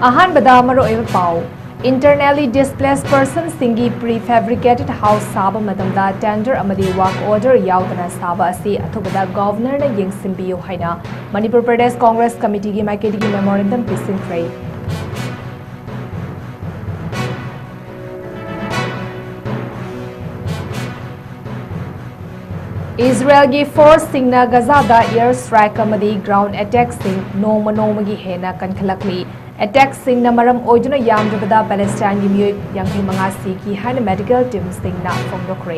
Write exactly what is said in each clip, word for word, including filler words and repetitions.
ꯑꯍꯥꯟꯕꯗ ꯃꯔꯨꯑꯣꯏꯕ ꯄꯥꯎ꯫ Internally displaced personꯁꯤꯡꯒꯤ prefabricated house ꯁꯥꯕ ꯃꯇꯝꯗ tender ꯑꯃꯗꯤ work order ꯌꯥꯎꯗꯅ ꯁꯥꯕ ꯑꯁꯤ ꯑꯊꯨꯕꯗ Governorꯅ ꯌꯦꯡꯁꯤꯟꯕꯤꯌꯨ ꯍꯥꯏꯅ ꯃꯅꯤꯄꯨꯔ ꯄ꯭ꯔꯗꯦꯁ ꯀꯣꯡꯒ꯭ꯔꯦꯁ ꯀꯃꯤꯇꯤꯒꯤ ꯃꯥꯏꯀꯩꯗꯒꯤ memorandum ꯄꯤꯁꯤꯟꯈ꯭ꯔꯦ꯫ ꯏꯖꯔꯦꯜꯒꯤ forceꯁꯤꯡꯅ ꯒꯖꯥꯗ air strike ꯑꯃꯗꯤ ground attackꯁꯤꯡ ꯅꯣꯡꯃ ꯅꯣꯡꯃꯒꯤ ꯍꯦꯟꯅ ꯀꯟꯈꯠꯂꯛꯂꯤ꯫ Attackꯁꯤꯡꯅ ꯃꯔꯝ ꯑꯣꯏꯗꯨꯅ ꯌꯥꯝꯗ꯭ꯔꯕꯗ ꯄꯦꯂꯦꯁꯇꯥꯏꯟꯒꯤ ꯃꯤꯑꯣꯏ ꯌꯥꯡꯈꯩ ꯃꯉꯥ ꯁꯤꯈꯤ ꯍꯥꯏꯅ medical teamꯁꯤꯡꯅ ꯐꯣꯡꯗꯣꯛꯈ꯭ꯔꯦ꯫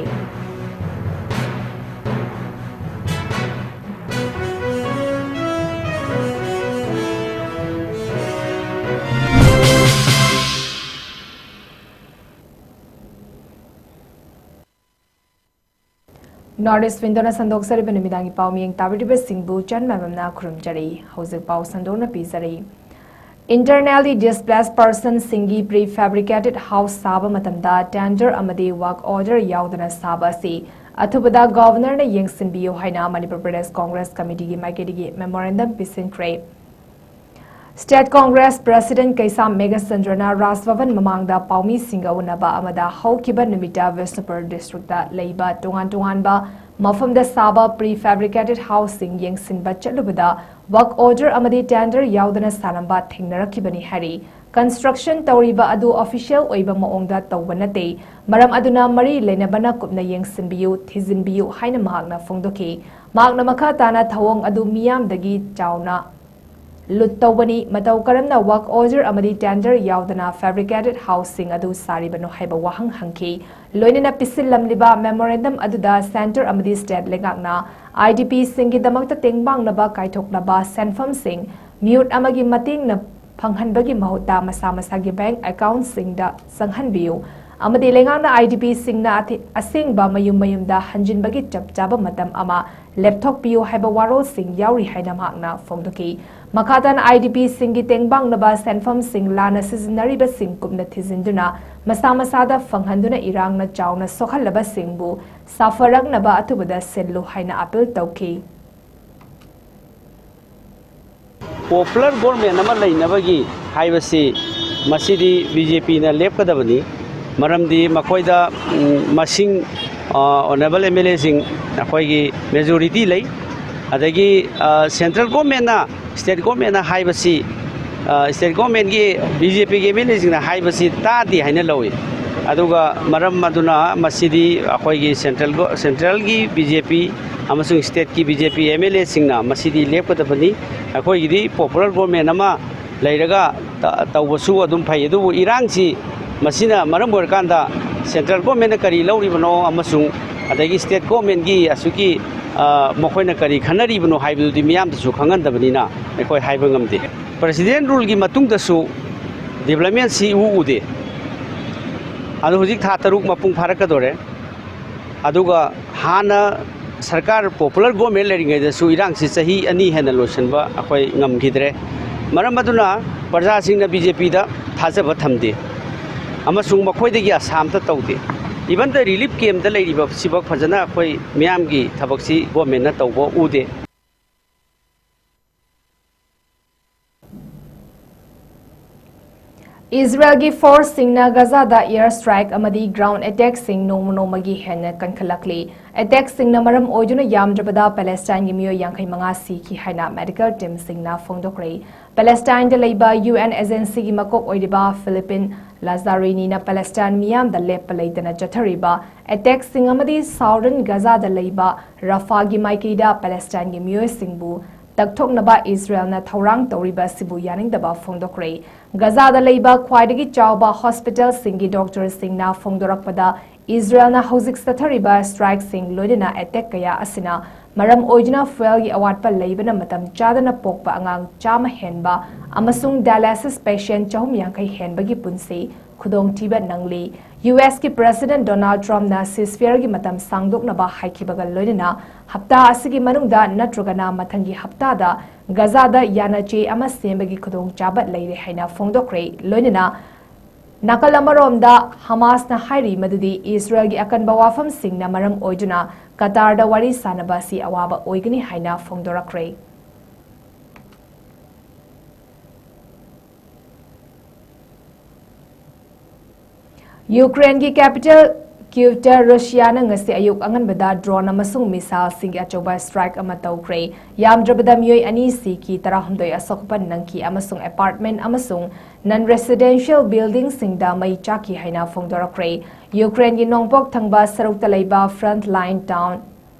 North East Windowꯅ ꯁꯟꯗꯣꯛꯆꯔꯤꯕ ꯅꯨꯃꯤꯗꯥꯡꯒꯤ ꯄꯥꯎ ꯃꯤꯌꯦꯡ ꯇꯥꯕꯤꯔꯤꯕꯁꯤꯡꯕꯨ ꯆꯟ ꯃꯥꯏꯕꯝꯅ ꯈꯨꯔꯨꯝꯖꯔꯤ꯫ ꯍꯧꯖꯤꯛ ꯄꯥꯎ ꯁꯟꯗꯣꯛꯅ ꯄꯤꯖꯔꯤ꯫ Internally displaced personꯁꯤꯡꯒꯤ prefabricated house ꯁꯥꯕ ꯃꯇꯝꯗ tender ꯑꯃꯗꯤ work order ꯌꯥꯎꯗꯅ ꯁꯥꯕ ꯑꯁꯤ ꯑꯊꯨꯕꯗ Governorꯅ ꯌꯦꯡꯁꯤꯟꯕꯤꯌꯨ ꯍꯥꯏꯅ ꯃꯅꯤꯄꯨꯔ ꯄ꯭ꯔꯗꯦꯁ ꯀꯣꯡꯒ꯭ꯔꯦꯁ ꯀꯃꯤꯇꯤꯒꯤ ꯃꯥꯏꯀꯩꯗꯒꯤ memorandum ꯄꯤꯁꯤꯟꯈ꯭ꯔꯦ꯫ State Congress President ꯀꯩꯁꯥꯝ ꯃꯦꯘꯆꯟꯗ꯭ꯔꯅ ꯔꯥꯖ ꯚꯕꯟ ꯃꯃꯥꯡꯗ ꯄꯥꯎꯃꯤꯁꯤꯡꯒ ꯎꯅꯕ ꯑꯃꯗ ꯍꯧꯈꯤꯕ ꯅꯨꯃꯤꯠꯇ ꯕꯤꯁꯅꯨꯄꯨꯔ districtꯇ ꯂꯩꯕ ꯇꯣꯉꯥꯟ ꯇꯣꯉꯥꯟꯕ ꯃꯐꯝꯗ ꯁꯥꯕ prefabricated houseꯁꯤꯡ ꯌꯦꯡꯁꯤꯟꯕ ꯆꯠꯂꯨꯕꯗ work order ꯑꯃꯗꯤ tender ꯌꯥꯎꯗꯅ ꯁꯥꯔꯝꯕ ꯊꯦꯡꯅꯔꯛꯈꯤꯕꯅꯤ ꯍꯥꯏꯔꯤ꯫ Construction ꯇꯧꯔꯤꯕ ꯑꯗꯨ official ꯑꯣꯏꯕ ꯃꯑꯣꯡꯗ ꯇꯧꯕ ꯅꯠꯇꯦ꯫ ꯃꯔꯝ ꯑꯗꯨꯅ ꯃꯔꯤ ꯂꯩꯅꯕꯅ ꯀꯨꯞꯅ ꯌꯦꯡꯁꯤꯟꯕꯤꯌꯨ, ꯊꯤꯖꯤꯟꯕꯤꯌꯨ ꯍꯥꯏꯅ ꯃꯍꯥꯛꯅ ꯐꯣꯡꯗꯣꯛꯈꯤ꯫ ꯃꯍꯥꯛꯅ ꯃꯈꯥ ꯇꯥꯅ ꯊꯧꯑꯣꯡ ꯑꯗꯨ ꯃꯤꯌꯥꯝꯗꯒꯤ ꯆꯥꯎꯅ ꯂꯨꯠ ꯇꯧꯕꯅꯤ, ꯃꯇꯧ ꯀꯔꯝꯅ work order ꯑꯃꯗꯤ tender ꯌꯥꯎꯗꯅ fabricated houseꯁꯤꯡ ꯑꯗꯨ ꯁꯥꯔꯤꯕꯅꯣ ꯍꯥꯏꯕ ꯋꯥꯍꯪ ꯍꯪꯈꯤ꯫ ꯂꯣꯏꯅꯅ ꯄꯤꯁꯤꯜꯂꯝꯂꯤꯕ memorandum ꯑꯗꯨꯗ centre ꯑꯃꯗꯤ state ꯂꯩꯉꯥꯛꯅ IDPꯁꯤꯡꯒꯤꯗꯃꯛꯇ ꯇꯦꯡꯕꯥꯡꯅꯕ ꯀꯥꯏꯊꯣꯛꯅꯕ ꯁꯦꯟꯐꯝꯁꯤꯡ ꯃꯤꯍꯨꯠ ꯑꯃꯒꯤ ꯃꯇꯦꯡꯅ ꯐꯪꯍꯟꯕꯒꯤ ꯃꯍꯨꯠꯇ ꯃꯁꯥ ꯃꯁꯥꯒꯤ bank accountꯁꯤꯡꯗ ꯆꯪꯍꯟꯕꯤꯌꯨ ꯑꯃꯗꯤ ꯂꯩꯉꯥꯛꯅ IDPꯁꯤꯡꯅ ꯑꯊꯤ-, ꯑꯁꯦꯡꯕ ꯃꯌꯨꯝ ꯃꯌꯨꯝꯗ ꯍꯟꯖꯤꯟꯕꯒꯤ ꯆꯞ ꯆꯥꯕ ꯃꯇꯝ ꯑꯃ ꯂꯦꯞꯊꯣꯛꯄꯤꯌꯨ ꯍꯥꯏꯕ ꯋꯥꯔꯣꯜꯁꯤꯡ ꯌꯥꯎꯔꯤ ꯍꯥꯏꯅ ꯃꯍꯥꯛꯅ ꯐꯣꯡꯗꯣꯛꯈꯤ꯫ ꯃꯈꯥ ꯇꯥꯅ IDPꯁꯤꯡꯒꯤ ꯇꯦꯡꯕꯥꯡꯅꯕ ꯁꯦꯟꯐꯝꯁꯤꯡ ꯂꯥꯟꯅ ꯁꯤꯖꯤꯟꯅꯔꯤꯕꯁꯤꯡ ꯀꯨꯞꯅ ꯊꯤꯖꯤꯟꯗꯨꯅ ꯃꯁꯥ ꯃꯁꯥꯗ ꯐꯪꯍꯟꯗꯨꯅ ꯏꯔꯥꯡꯅ ꯆꯥꯎꯅ ꯁꯣꯛꯍꯜꯂꯕꯁꯤꯡꯕꯨ ꯁꯥꯐꯔꯛꯅꯕ ꯑꯊꯨꯕꯗ ꯁꯤꯜꯂꯨ ꯍꯥꯏꯅ appeal ꯇꯧꯈꯤ꯫ ꯄꯣꯄꯨꯂꯔ ꯒꯣꯔꯃꯦꯟ ꯑꯃ ꯂꯩꯅꯕꯒꯤ ꯍꯥꯏꯕꯁꯤ ꯃꯁꯤꯗꯤ ꯕꯤ ꯖꯦ ꯄꯤꯅ ꯂꯦꯞꯀꯗꯕꯅꯤ꯫ ꯃꯔꯝꯗꯤ ꯃꯈꯣꯏꯗ, ꯎꯝ, ꯃꯁꯤꯡ, ꯑ, ꯑꯣꯅꯔꯦꯕꯜ ꯑꯦꯝ ꯑꯦꯜ ꯑꯦꯁꯤꯡ ꯑꯩꯈꯣꯏꯒꯤ ꯃꯦꯖꯣꯔꯤꯇꯤ ꯂꯩ꯫ ꯑꯗꯒꯤ, ꯑ, ꯁꯦꯟꯇ꯭ꯔꯦꯜ ꯒꯣꯔꯃꯦꯟꯅ, ꯁ꯭ꯇꯦꯠ ꯒꯣꯔꯃꯦꯟꯅ ꯍꯥꯏꯕꯁꯤ, ꯑ, ꯁ꯭ꯇꯦꯠ ꯒꯣꯔꯃꯦꯟꯒꯤ ꯕꯤ ꯖꯦ ꯄꯤꯒꯤ ꯑꯦꯝ ꯑꯦꯜ ꯑꯦꯁꯤꯡꯅ ꯍꯥꯏꯕꯁꯤ ꯇꯥꯗꯦ ꯍꯥꯏꯅ ꯂꯧꯏ꯫ ꯑꯗꯨꯒ ꯃꯔꯝ ꯑꯗꯨꯅ ꯃꯁꯤꯗꯤ ꯑꯩꯈꯣꯏꯒꯤ ꯁꯦꯟꯇ꯭ꯔꯦꯜ ꯒꯣ-, ꯁꯦꯟꯇ꯭ꯔꯦꯜꯒꯤ ꯕꯤ ꯖꯦ ꯄꯤ ꯑꯃꯁꯨꯡ ꯁ꯭ꯇꯦꯠꯀꯤ B J P M L ꯑꯦꯁꯤꯡꯅ ꯃꯁꯤꯗꯤ ꯂꯦꯞꯀꯗꯕꯅꯤ꯫ ꯑꯩꯈꯣꯏꯒꯤꯗꯤ ꯄꯣꯄꯨꯂꯔ ꯒꯣꯔꯃꯦꯟ ꯑꯃ ꯂꯩꯔꯒ ꯇ-, ꯇꯧꯕꯁꯨ ꯑꯗꯨꯝ ꯐꯩ꯫ ꯑꯗꯨꯕꯨ ꯏꯔꯥꯡꯁꯤ ꯃꯁꯤꯅ ꯃꯔꯝ ꯑꯣꯏꯔꯀꯥꯟꯗ ꯁꯦꯟꯇ꯭ꯔꯦꯜ ꯒꯣꯔꯃꯦꯟꯅ ꯀꯔꯤ ꯂꯧꯔꯤꯕꯅꯣ ꯑꯃꯁꯨꯡ ꯑꯗꯒꯤ ꯁ꯭ꯇꯦꯠ ꯒꯣꯔꯃꯦꯟꯒꯤ ꯑꯁꯨꯛꯀꯤ, ꯑ, ꯃꯈꯣꯏꯅ ꯀꯔꯤ ꯈꯟꯅꯔꯤꯕꯅꯣ ꯍꯥꯏꯕꯗꯨꯗꯤ ꯃꯤꯌꯥꯝꯗꯁꯨ ꯈꯪꯍꯟꯗꯕꯅꯤꯅ ꯑꯩꯈꯣꯏ ꯍꯥꯏꯕ ꯉꯝꯗꯦ꯫ ꯄ꯭ꯔꯦꯁꯤꯗꯦꯟ ꯔꯨꯜꯒꯤ ꯃꯇꯨꯡꯗꯁꯨ ꯗꯤꯕ꯭ꯂꯞꯃꯦꯟꯁꯤ ꯏꯎ ꯎꯗꯦ꯫ ꯑꯗꯣ ꯍꯧꯖꯤꯛ ꯊꯥ ꯇꯔꯨꯛ ꯃꯄꯨꯡ ꯐꯥꯔꯛꯀꯗꯧꯔꯦ꯫ ꯑꯗꯨꯒ ꯍꯥꯟꯅ ꯁꯔꯀꯥꯔ, ꯄꯣꯄꯨꯂꯔ ꯒꯣꯔꯃꯦꯟ ꯂꯩꯔꯤꯉꯩꯗꯁꯨ ꯏꯔꯥꯡꯁꯤ ꯆꯍꯤ ꯑꯅꯤ ꯍꯦꯟꯅ ꯂꯣꯏꯁꯤꯟꯕ ꯑꯩꯈꯣꯏ ꯉꯝꯈꯤꯗ꯭ꯔꯦ꯫ ꯃꯔꯝ ꯑꯗꯨꯅ ꯄ꯭ꯔꯖꯥꯁꯤꯡꯅ ꯕꯤ ꯖꯦ ꯄꯤꯗ ꯊꯥꯖꯕ ꯊꯝꯗꯦ ꯑꯃꯁꯨꯡ ꯃꯈꯣꯏꯗꯒꯤ ꯑꯁꯥ ꯑꯝꯇ ꯇꯧꯗꯦ꯫ Even the relief camp ꯇ ꯂꯩꯔꯤꯕ ꯁꯤꯐꯥꯎ ꯐꯖꯅ ꯑꯩꯈꯣꯏ ꯃꯤꯌꯥꯝꯒꯤ ꯊꯕꯛꯁꯤ ꯒꯣꯔꯃꯦꯟꯅ ꯇꯧꯕ ꯎꯗꯦ꯫ ꯏꯖꯔꯦꯜꯒꯤ ꯐꯣꯔꯁꯁꯤꯡꯅ ꯒꯖꯥꯗ ꯑꯦꯌꯔ ꯁ꯭ꯇ꯭ꯔꯥꯏꯛ ꯑꯃꯗꯤ ꯒ꯭ꯔꯥꯎꯟ ꯑꯦꯇꯦꯛꯁꯤꯡ ꯅꯣꯡꯃ ꯅꯣꯡꯃꯒꯤ ꯍꯦꯟꯅ ꯀꯟꯈꯠꯂꯛꯂꯤ꯫ ꯑꯦꯇꯦꯛꯁꯤꯡꯅ ꯃꯔꯝ ꯑꯣꯏꯗꯨꯅ ꯌꯥꯝꯗ꯭ꯔꯕꯗ ꯄꯦꯂꯦꯁꯇꯥꯏꯟꯒꯤ ꯃꯤꯑꯣꯏ ꯌꯥꯡꯈꯩ ꯃꯉꯥ ꯁꯤꯈꯤ ꯍꯥꯏꯅ ꯃꯦꯗꯤꯀꯦꯜ ꯇꯤꯝꯁꯤꯡꯅ ꯐꯣꯡꯗꯣꯛꯂꯤ꯫ ꯄꯦꯂꯦꯁꯇꯥꯏꯟꯗ ꯂꯩꯕ ꯌꯨ ꯑꯦꯟ ꯑꯦꯖꯦꯟꯁꯤꯒꯤ ꯃꯀꯣꯛ ꯑꯣꯏꯔꯤꯕ ꯐꯤꯂꯤꯄꯤꯟ ꯂꯥꯖꯥꯔꯤꯅꯤꯅ ꯄꯦꯂꯦꯁꯇꯥꯏꯟ ꯃꯤꯌꯥꯝꯗ ꯂꯦꯞꯄ ꯂꯩꯇꯅ ꯆꯠꯊꯔꯤꯕ ꯑꯦꯇꯦꯛꯁꯤꯡ ꯑꯃꯗꯤ ꯁꯥꯎꯗꯔꯟ ꯒꯖꯥꯗ ꯂꯩꯕ ꯔꯐꯥꯒꯤ ꯃꯥꯏꯀꯩꯗ ꯄꯦꯂꯦꯁꯇꯥꯏꯟꯒꯤ ꯃꯤꯑꯣꯏꯁꯤꯡꯕꯨ ꯇꯛꯊꯣꯛꯅꯕ ꯏꯖꯔꯦꯜꯅ ꯊꯧꯔꯥꯡ ꯇꯧꯔꯤꯕ ꯑꯁꯤꯕꯨ ꯌꯥꯅꯤꯡꯗꯕ ꯐꯣꯡꯗꯣꯛꯈ꯭ꯔꯦ꯫ ꯒꯖꯥꯗ ꯂꯩꯕ ꯈ꯭ꯋꯥꯏꯗꯒꯤ ꯆꯥꯎꯕ ꯍꯣꯁꯄꯤꯇꯥꯜꯁꯤꯡꯒꯤ ꯗꯣꯛꯇꯔꯁꯤꯡꯅ ꯐꯣꯡꯗꯣꯔꯛꯄꯗ, ꯏꯖꯔꯦꯜꯅ ꯍꯧꯖꯤꯛ ꯆꯠꯊꯔꯤꯕ ꯁ꯭ꯇ꯭ꯔꯥꯏꯛꯁꯤꯡ ꯂꯣꯏꯅꯅ ꯑꯦꯇꯦꯛ ꯀꯌꯥ ꯑꯁꯤꯅ ꯃꯔꯝ ꯑꯣꯏꯗꯨꯅ ꯐ꯭ꯌꯨꯑꯦꯜꯒꯤ ꯑꯋꯥꯠꯄ ꯂꯩꯕꯅ ꯃꯇꯝ ꯆꯥꯗꯅ ꯄꯣꯛꯄ ꯑꯉꯥꯡ ꯆꯥꯝꯃ ꯍꯦꯟꯕ ꯑꯃꯁꯨꯡ ꯗꯥꯏꯂꯥꯏꯁꯤꯁ ꯄꯦꯁꯦꯟꯠ ꯆꯍꯨꯝ ꯌꯥꯡꯈꯩ ꯍꯦꯟꯕꯒꯤ ꯄꯨꯟꯁꯤ ꯈꯨꯗꯣꯡꯊꯤꯕ ꯅꯪꯂꯤ꯫ ꯌꯨ ꯑꯦꯁꯀꯤ ꯄ꯭ꯔꯦꯁꯤꯗꯦꯟꯠ ꯗꯣꯅꯥꯜꯗ ꯇ꯭ꯔꯝꯞꯅ ꯁꯤꯖꯐꯥꯌꯔꯒꯤ ꯃꯇꯝ ꯁꯥꯡꯗꯣꯛꯅꯕ ꯍꯥꯏꯈꯤꯕꯒ ꯂꯣꯏꯅꯅ ꯍꯞꯇꯥ ꯑꯁꯤꯒꯤ ꯃꯅꯨꯡꯗ ꯅꯠꯇ꯭ꯔꯒꯅ ꯃꯊꯪꯒꯤ ꯍꯞꯇꯥꯗ ꯒꯖꯥꯗ ꯌꯥꯅꯆꯦ ꯑꯃ ꯁꯦꯝꯕꯒꯤ ꯈꯨꯗꯣꯡꯆꯥꯕ ꯂꯩꯔꯦ ꯍꯥꯏꯅ ꯐꯣꯡꯗꯣꯛꯈ꯭ꯔꯦ꯫ ꯂꯣꯏꯅꯅ ꯅꯥꯀꯜ ꯑꯃꯔꯣꯝꯗ ꯍꯃꯥꯁꯅ ꯍꯥꯏꯔꯤ ꯃꯗꯨꯗꯤ ꯏꯖꯔꯦꯜꯒꯤ ꯑꯀꯟꯕ ꯋꯥꯐꯝꯁꯤꯡꯅ ꯃꯔꯝ ꯑꯣꯏꯗꯨꯅ ꯀꯇꯥꯔꯗ ꯋꯥꯔꯤ ꯁꯥꯅꯕ ꯑꯁꯤ ꯑꯋꯥꯕ ꯑꯣꯏꯒꯅꯤ ꯍꯥꯏꯅ ꯐꯣꯡꯗꯣꯔꯛꯈ꯭ꯔꯦ꯫ ꯌꯨꯀ꯭ꯔꯦꯟꯒꯤ capital Kyivꯇ ꯔꯨꯁꯤꯌꯥꯅ ꯉꯁꯤ ꯑꯌꯨꯛ ꯑꯉꯟꯕꯗ drone ꯑꯃꯁꯨꯡ missileꯁꯤꯡꯒꯤ ꯑꯆꯧꯕ strike ꯑꯃ ꯇꯧꯈ꯭ꯔꯦ꯫ ꯌꯥꯝꯗ꯭ꯔꯕꯗ ꯃꯤꯑꯣꯏ ꯑꯅꯤ ꯁꯤꯈꯤ, ꯇꯔꯥꯍꯨꯝꯗꯣꯏ ꯑꯁꯣꯛ ꯑꯄꯟ ꯅꯪꯈꯤ ꯑꯃꯁꯨꯡ apartment ꯑꯃꯁꯨꯡ non-residential buildingꯁꯤꯡꯗ ꯃꯩ ꯆꯥꯛꯈꯤ ꯍꯥꯏꯅ ꯐꯣꯡꯗꯣꯔꯛꯈ꯭ꯔꯦ꯫ ꯌꯨꯀ꯭ꯔꯦꯟꯒꯤ ꯅꯣꯡꯄꯣꯛ ꯊꯪꯕ ꯁꯔꯨꯛꯇ ꯂꯩꯕ frontline town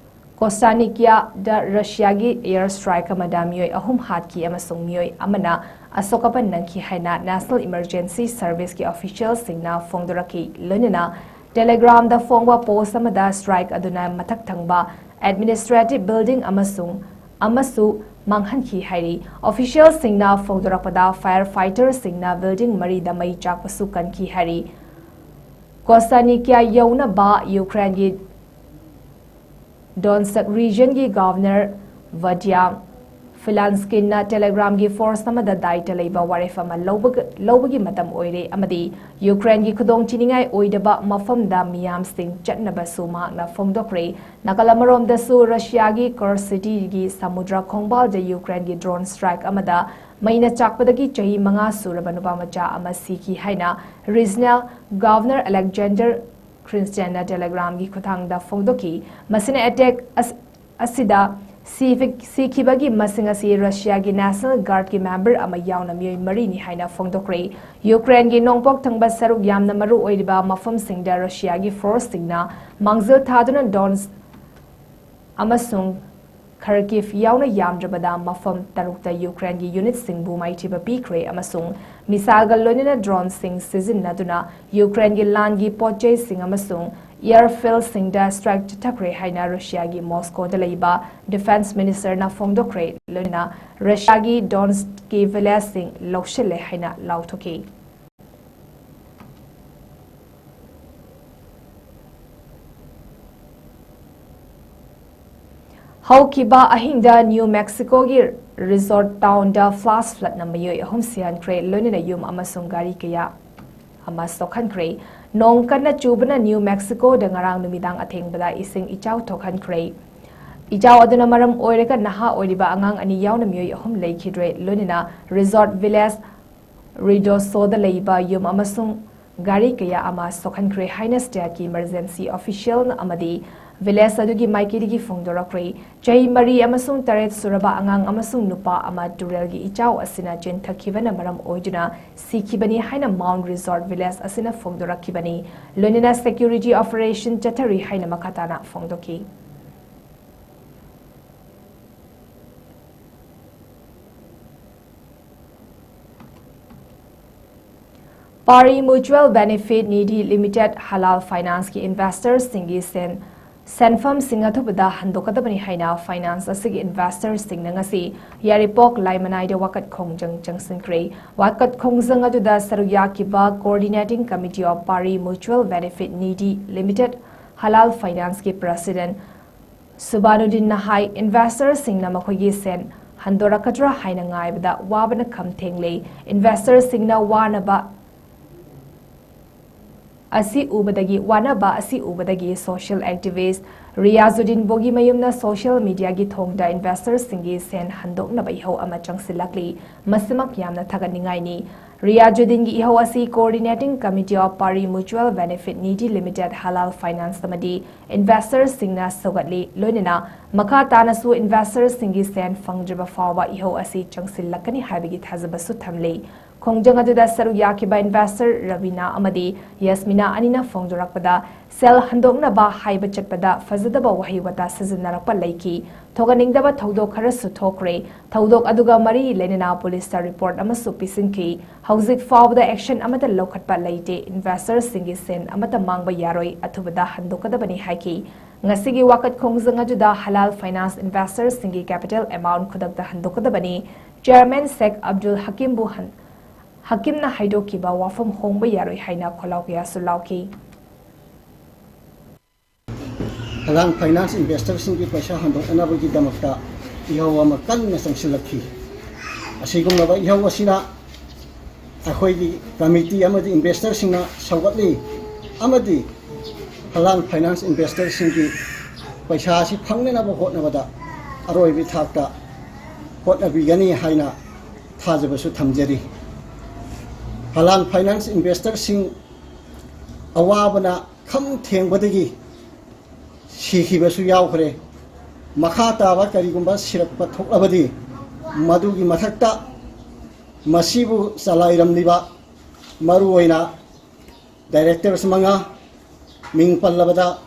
Kostanikiaꯗ ꯔꯨꯁꯤꯌꯥꯒꯤ air strike ꯑꯃꯗ ꯃꯤꯑꯣꯏ ꯑꯍꯨꯝ ꯍꯥꯠꯈꯤ ꯑꯃꯁꯨꯡ ꯃꯤꯑꯣꯏ ꯑꯃꯅ ꯑꯁꯣꯛ ꯑꯄꯟ ꯅꯪꯈꯤ ꯍꯥꯏꯅ National Emergency Serviceꯀꯤ officialꯁꯤꯡꯅ ꯐꯣꯡꯗꯣꯔꯛꯈꯤ꯫ ꯂꯣꯏꯅꯅ Telegramꯗ ꯐꯣꯡꯕ post ꯑꯃꯗ strike ꯑꯗꯨꯅ ꯃꯊꯛ ꯊꯪꯕ administrative building ꯑꯃꯁꯨꯡ ꯑꯃꯁꯨ ꯃꯥꯡꯍꯟꯈꯤ ꯍꯥꯏꯔꯤ꯫ Officialꯁꯤꯡꯅ ꯐꯣꯡꯗꯣꯔꯛꯄꯗ firefighterꯁꯤꯡꯅ building ꯃꯔꯤꯗ ꯃꯩ ꯆꯥꯛꯄꯁꯨ ꯀꯟꯈꯤ ꯍꯥꯏꯔꯤ꯫ Kostanikia ꯌꯧꯅꯕ ꯌꯨꯀ꯭ꯔꯦꯟꯒꯤ Donetsk regionꯒꯤ governor Vadym Filanskinꯅ Telegramꯒꯤ post ꯑꯃꯗ ꯗꯥꯏꯇ ꯂꯩꯕ ꯋꯥꯔꯦꯞ ꯑꯃ ꯂꯧꯕꯒ-, ꯂꯧꯕꯒꯤ ꯃꯇꯝ ꯑꯣꯏꯔꯦ ꯑꯃꯗꯤ ꯌꯨꯀ꯭ꯔꯦꯟꯒꯤ ꯈꯨꯗꯣꯡꯊꯤꯅꯤꯡꯉꯥꯏ ꯑꯣꯏꯗꯕ ꯃꯐꯝꯗ ꯃꯤꯌꯥꯝꯁꯤꯡ ꯆꯠꯅꯕꯁꯨ ꯃꯍꯥꯛꯅ ꯐꯣꯡꯗꯣꯛꯈ꯭ꯔꯦ꯫ ꯅꯥꯀꯜ ꯑꯃꯔꯣꯝꯗꯁꯨ ꯔꯨꯁꯤꯌꯥꯒꯤ Kursk cityꯒꯤ ꯁꯃꯨꯗ꯭ꯔ ꯈꯣꯡꯕꯥꯜꯗ ꯌꯨꯀ꯭ꯔꯦꯟꯒꯤ drone strike ꯑꯃꯗ ꯃꯩꯅ ꯆꯥꯛꯄꯗꯒꯤ ꯆꯍꯤ ꯃꯉꯥ ꯁꯨꯔꯕ ꯅꯨꯄꯥ ꯃꯆꯥ ꯑꯃ ꯁꯤꯈꯤ ꯍꯥꯏꯅ regional governor Alexander Christianꯅ Telegramꯒꯤ ꯈꯨꯠꯊꯥꯡꯗ ꯐꯣꯡꯗꯣꯛꯈꯤ꯫ ꯃꯁꯤꯅ attack ꯑꯁ-, ꯑꯁꯤꯗ ꯁꯤ-, ꯁꯤꯈꯤꯕꯒꯤ ꯃꯁꯤꯡ ꯑꯁꯤ ꯔꯨꯁꯤꯌꯥꯒꯤ National Guardꯀꯤ member ꯑꯃ ꯌꯥꯎꯅ ꯃꯤꯑꯣꯏ ꯃꯔꯤꯅꯤ ꯍꯥꯏꯅ ꯐꯣꯡꯗꯣꯛꯈ꯭ꯔꯦ꯫ ꯌꯨꯀ꯭ꯔꯦꯟꯒꯤ ꯅꯣꯡꯄꯣꯛ ꯊꯪꯕ ꯁꯔꯨꯛ ꯌꯥꯝꯅ ꯃꯔꯨ ꯑꯣꯏꯔꯤꯕ ꯃꯐꯝꯁꯤꯡꯗ ꯔꯨꯁꯤꯌꯥꯒꯤ forceꯁꯤꯡꯅ ꯃꯥꯡꯖꯤꯜ ꯊꯥꯗꯨꯅ Donetsk ꯑꯃꯁꯨꯡ Kharkiv ꯌꯥꯎꯅ ꯌꯥꯝꯗ꯭ꯔꯕꯗ ꯃꯐꯝ ꯇꯔꯨꯛꯇ ꯌꯨꯀ꯭ꯔꯦꯟꯒꯤ unitꯁꯤꯡꯕꯨ ꯃꯥꯏꯊꯤꯕ ꯄꯤꯈ꯭ꯔꯦ ꯑꯃꯁꯨꯡ missileꯒ ꯂꯣꯏꯅꯅ droneꯁꯤꯡ ꯁꯤꯖꯤꯟꯅꯗꯨꯅ ꯌꯨꯀ꯭ꯔꯦꯟꯒꯤ ꯂꯥꯟꯒꯤ ꯄꯣꯠꯆꯩꯁꯤꯡ ꯑꯃꯁꯨꯡ airfieldꯁꯤꯡꯗ strike ꯆꯠꯊꯈ꯭ꯔꯦ ꯍꯥꯏꯅ ꯔꯨꯁꯤꯌꯥꯒꯤ Moscowꯗ ꯂꯩꯕ defence ministerꯅ ꯐꯣꯡꯗꯣꯛꯈ꯭ꯔꯦ꯫ ꯂꯣꯏꯅꯅ ꯔꯨꯁꯤꯌꯥꯒꯤ Donetskꯀꯤ villageꯁꯤꯡ ꯂꯧꯁꯤꯜꯂꯦ ꯍꯥꯏꯅ ꯂꯥꯎꯊꯣꯛꯈꯤ꯫ ꯍꯧꯈꯤꯕ ꯑꯍꯤꯡꯗ New Mexicoꯒꯤ resort townꯗ flash floodꯅ ꯃꯤꯑꯣꯏ ꯑꯍꯨꯝ ꯁꯤꯍꯟꯈ꯭ꯔꯦ, ꯂꯣꯏꯅꯅ ꯌꯨꯝ ꯑꯃꯁꯨꯡ ꯒꯥꯔꯤ ꯀꯌꯥ ꯑꯃ ꯁꯣꯛꯍꯟꯈ꯭ꯔꯦ꯫ ꯅꯣꯡ ꯀꯟꯅ ꯆꯨꯕꯅ New Mexicoꯗ ꯉꯔꯥꯡ ꯅꯨꯃꯤꯗꯥꯡ ꯑꯊꯦꯡꯕꯗ ꯏꯁꯤꯡ ꯏꯆꯥꯎ ꯊꯣꯛꯍꯟꯈ꯭ꯔꯦ꯫ ꯏꯆꯥꯎ ꯑꯗꯨꯅ ꯃꯔꯝ ꯑꯣꯏꯔꯒ ꯅꯍꯥ ꯑꯣꯏꯔꯤꯕ ꯑꯉꯥꯡ ꯑꯅꯤ ꯌꯥꯎꯅ ꯃꯤꯑꯣꯏ ꯑꯍꯨꯝ ꯂꯩꯈꯤꯗ꯭ꯔꯦ, ꯂꯣꯏꯅꯅ resort village Ruidosoꯗ ꯂꯩꯕ ꯌꯨꯝ ꯑꯃꯁꯨꯡ ꯒꯥꯔꯤ ꯀꯌꯥ ꯑꯃ ꯁꯣꯛꯍꯟꯈ꯭ꯔꯦ ꯍꯥꯏꯅ stateꯀꯤ emergency official ꯑꯃꯗꯤ village ꯑꯗꯨꯒꯤ ꯃꯥꯏꯀꯩꯗꯒꯤ ꯐꯣꯡꯗꯣꯔꯛꯈ꯭ꯔꯦ꯫ ꯆꯍꯤ ꯃꯔꯤ ꯑꯃꯁꯨꯡ ꯇꯔꯦꯠ ꯁꯨꯔꯕ ꯑꯉꯥꯡ ꯑꯃꯁꯨꯡ ꯅꯨꯄꯥ ꯑꯃ ꯇꯨꯔꯦꯜꯒꯤ ꯏꯆꯥꯎ ꯑꯁꯤꯅ ꯆꯦꯟꯊꯈꯤꯕꯅ ꯃꯔꯝ ꯑꯣꯏꯗꯨꯅ ꯁꯤꯈꯤꯕꯅꯤ ꯍꯥꯏꯅ Mount Resort village ꯑꯁꯤꯅ ꯐꯣꯡꯗꯣꯔꯛꯈꯤꯕꯅꯤ꯫ ꯂꯣꯏꯅꯅ security operation ꯆꯠꯊꯔꯤ ꯍꯥꯏꯅ ꯃꯈꯥ ꯇꯥꯅ ꯐꯣꯡꯗꯣꯛꯈꯤ꯫ Pari Mutual Benefit Nidhi Limited Halal Financeꯀꯤ investorꯁꯤꯡꯒꯤ ꯁꯦꯟ, ꯁꯦꯟꯐꯝꯁꯤꯡ ꯑꯊꯨꯕꯗ ꯍꯟꯗꯣꯛꯀꯗꯕꯅꯤ ꯍꯥꯏꯅ finance ꯑꯁꯤꯒꯤ investorꯁꯤꯡꯅ ꯉꯁꯤ ꯌꯥꯏꯔꯤꯄꯣꯛ ꯂꯥꯏꯃꯅꯥꯏꯗ ꯋꯥꯀꯠ ꯈꯣꯡꯖꯪ ꯆꯪꯁꯤꯟꯈ꯭ꯔꯦ꯫ ꯋꯥꯀꯠ ꯈꯣꯡꯖꯪ ꯑꯗꯨꯗ ꯁꯔꯨꯛ ꯌꯥꯈꯤꯕ Coordinating Committee of Pari Mutual Benefit Nidhi Limited Halal Financeꯀꯤ president ꯁꯨꯕꯥꯅꯨꯗꯤꯟꯅ ꯍꯥꯏ, investorꯁꯤꯡꯅ ꯃꯈꯣꯏꯒꯤ ꯁꯦꯟ ꯍꯟꯗꯣꯔꯛꯀꯗ꯭ꯔꯥ ꯍꯥꯏꯅ ꯉꯥꯏꯕꯗ ꯋꯥꯕꯅ ꯈꯝ ꯊꯦꯡꯂꯦ꯫ Investorꯁꯤꯡꯅ ꯋꯥꯅꯕ ꯑꯁꯤ ꯎꯕꯗꯒꯤ, ꯋꯥꯅꯕ ꯑꯁꯤ ꯎꯕꯗꯒꯤ social activist ꯔꯤꯌꯥꯖꯨꯗꯤꯟ ꯕꯣꯒꯤ ꯃꯌꯨꯝꯅ social mediaꯒꯤ ꯊꯣꯡꯗ investorꯁꯤꯡꯒꯤ ꯁꯦꯟ ꯍꯟꯗꯣꯛꯅꯕ ꯏꯍꯧ ꯑꯃ ꯆꯪꯁꯤꯜꯂꯛꯂꯤ꯫ ꯃꯁꯤꯃꯛ ꯌꯥꯝꯅ ꯊꯥꯒꯠꯅꯤꯡꯉꯥꯏꯅꯤ꯫ ꯔꯤꯌꯥꯖꯨꯗꯤꯟꯒꯤ ꯏꯍꯧ ꯑꯁꯤ Coordinating Committee of Pari Mutual Benefit Nidhi Limited Halal Finance ꯑꯃꯗꯤ investorꯁꯤꯡꯅ ꯁꯧꯒꯠꯂꯤ꯫ ꯂꯣꯏꯅꯅ ꯃꯈꯥ ꯇꯥꯅꯁꯨ investorꯁꯤꯡꯒꯤ ꯁꯦꯟ ꯐꯪꯗ꯭ꯔꯤꯕ ꯐꯥꯎꯕ ꯏꯍꯧ ꯑꯁꯤ ꯆꯪꯁꯤꯜꯂꯛꯀꯅꯤ ꯍꯥꯏꯕꯒꯤ ꯊꯥꯖꯕꯁꯨ ꯊꯝꯂꯤ꯫ ꯈꯣꯡꯖꯪ ꯑꯗꯨꯗ ꯁꯔꯨꯛ ꯌꯥꯈꯤꯕ investor ꯔꯕꯤꯅꯥ ꯑꯃꯗꯤ ꯌꯥꯁꯃꯤꯅꯥ ꯑꯅꯤꯅ ꯐꯣꯡꯗꯣꯔꯛꯄꯗ, ꯁꯦꯜ ꯍꯟꯗꯣꯛꯅꯕ ꯍꯥꯏꯕ ꯆꯠꯄꯗ ꯐꯖꯗꯕ ꯋꯥꯍꯩ ꯋꯥꯇꯥ ꯁꯤꯖꯤꯟꯅꯔꯛꯄ ꯂꯩꯈꯤ꯫ ꯊꯣꯛꯍꯟꯅꯤꯡꯗꯕ ꯊꯧꯗꯣꯛ ꯈꯔꯁꯨ ꯊꯣꯛꯈ꯭ꯔꯦ꯫ ꯊꯧꯗꯣꯛ ꯑꯗꯨꯒ ꯃꯔꯤ ꯂꯩꯅꯅ ꯄꯨꯂꯤꯁꯇ report ꯑꯃꯁꯨ ꯄꯤꯁꯤꯟꯈꯤ꯫ ꯍꯧꯖꯤꯛ ꯐꯥꯎꯕꯗ action ꯑꯃꯠꯇ ꯂꯧꯈꯠꯄ ꯂꯩꯇꯦ꯫ Investorꯁꯤꯡꯒꯤ ꯁꯦꯟ ꯑꯃꯠꯇ ꯃꯥꯡꯕ ꯌꯥꯔꯣꯏ, ꯑꯊꯨꯕꯗ ꯍꯟꯗꯣꯛꯀꯗꯕꯅꯤ ꯍꯥꯏꯈꯤ꯫ ꯉꯁꯤꯒꯤ ꯋꯥꯀꯠ ꯈꯣꯡꯖꯪ ꯑꯗꯨꯗ Halal Finance investorꯁꯤꯡꯒꯤ capital amount ꯈꯨꯗꯛꯇ ꯍꯟꯗꯣꯛꯀꯗꯕꯅꯤ꯫ Chairman ꯁꯦꯈ ꯑꯕꯗꯨꯜ ꯍꯀꯤꯝꯕꯨ ꯍꯟ-, ꯍꯀꯤꯝꯅ ꯍꯥꯏꯗꯣꯛꯈꯤꯕ ꯋꯥꯐꯝ ꯍꯣꯡꯕ ꯌꯥꯔꯣꯏ ꯍꯥꯏꯅ ꯈꯣꯜꯂꯥꯎ ꯀꯌꯥꯁꯨ ꯂꯥꯎꯈꯤ꯫ ꯍꯂꯥꯜ ꯐꯥꯏꯅꯥꯟꯁ ꯏꯟꯚꯦꯁꯇꯔꯁꯤꯡꯒꯤ ꯄꯩꯁꯥ ꯍꯟꯗꯣꯛꯅꯅꯕꯒꯤꯗꯃꯛꯇ ꯏꯍꯧ ꯑꯃ ꯀꯟꯅ ꯆꯪꯁꯤꯜꯂꯛꯈꯤ꯫ ꯑꯁꯤꯒꯨꯝꯂꯕ ꯏꯍꯧ ꯑꯁꯤꯅ ꯑꯩꯈꯣꯏꯒꯤ ꯀꯃꯤꯇꯤ ꯑꯃꯗꯤ ꯏꯟꯚꯦꯁꯇꯔꯁꯤꯡꯅ ꯁꯧꯒꯠꯂꯤ ꯑꯃꯗꯤ ꯍꯂꯥꯜ ꯐꯥꯏꯅꯥꯟꯁ ꯏꯟꯚꯦꯁꯇꯔꯁꯤꯡꯒꯤ ꯄꯩꯁꯥ ꯑꯁꯤ ꯐꯪꯅꯅꯕ ꯍꯣꯠꯅꯕꯗ ꯑꯔꯣꯏꯕ ꯊꯥꯛꯇ ꯍꯣꯠꯅꯕꯤꯒꯅꯤ ꯍꯥꯏꯅ ꯊꯥꯖꯕꯁꯨ ꯊꯝꯖꯔꯤ꯫ ꯍꯂꯥꯜ ꯐꯥꯏꯅꯥꯟꯁ ꯏꯟꯚꯦꯁꯇꯔꯁꯤꯡ ꯑꯋꯥꯕꯅ ꯈꯝ ꯊꯦꯡꯕꯗꯒꯤ ꯁꯤꯈꯤꯕꯁꯨ ꯌꯥꯎꯈ꯭ꯔꯦ꯫ ꯃꯈꯥ ꯇꯥꯕ ꯀꯔꯤꯒꯨꯝꯕ ꯁꯤꯔꯛꯄ ꯊꯣꯛꯂꯕꯗꯤ, ꯃꯗꯨꯒꯤ ꯃꯊꯛꯇ ꯃꯁꯤꯕꯨ ꯆꯂꯥꯏꯔꯝꯂꯤꯕ ꯃꯔꯨꯑꯣꯏꯅ directors ꯃꯉꯥ, ꯃꯤꯡ ꯄꯜꯂꯕꯗ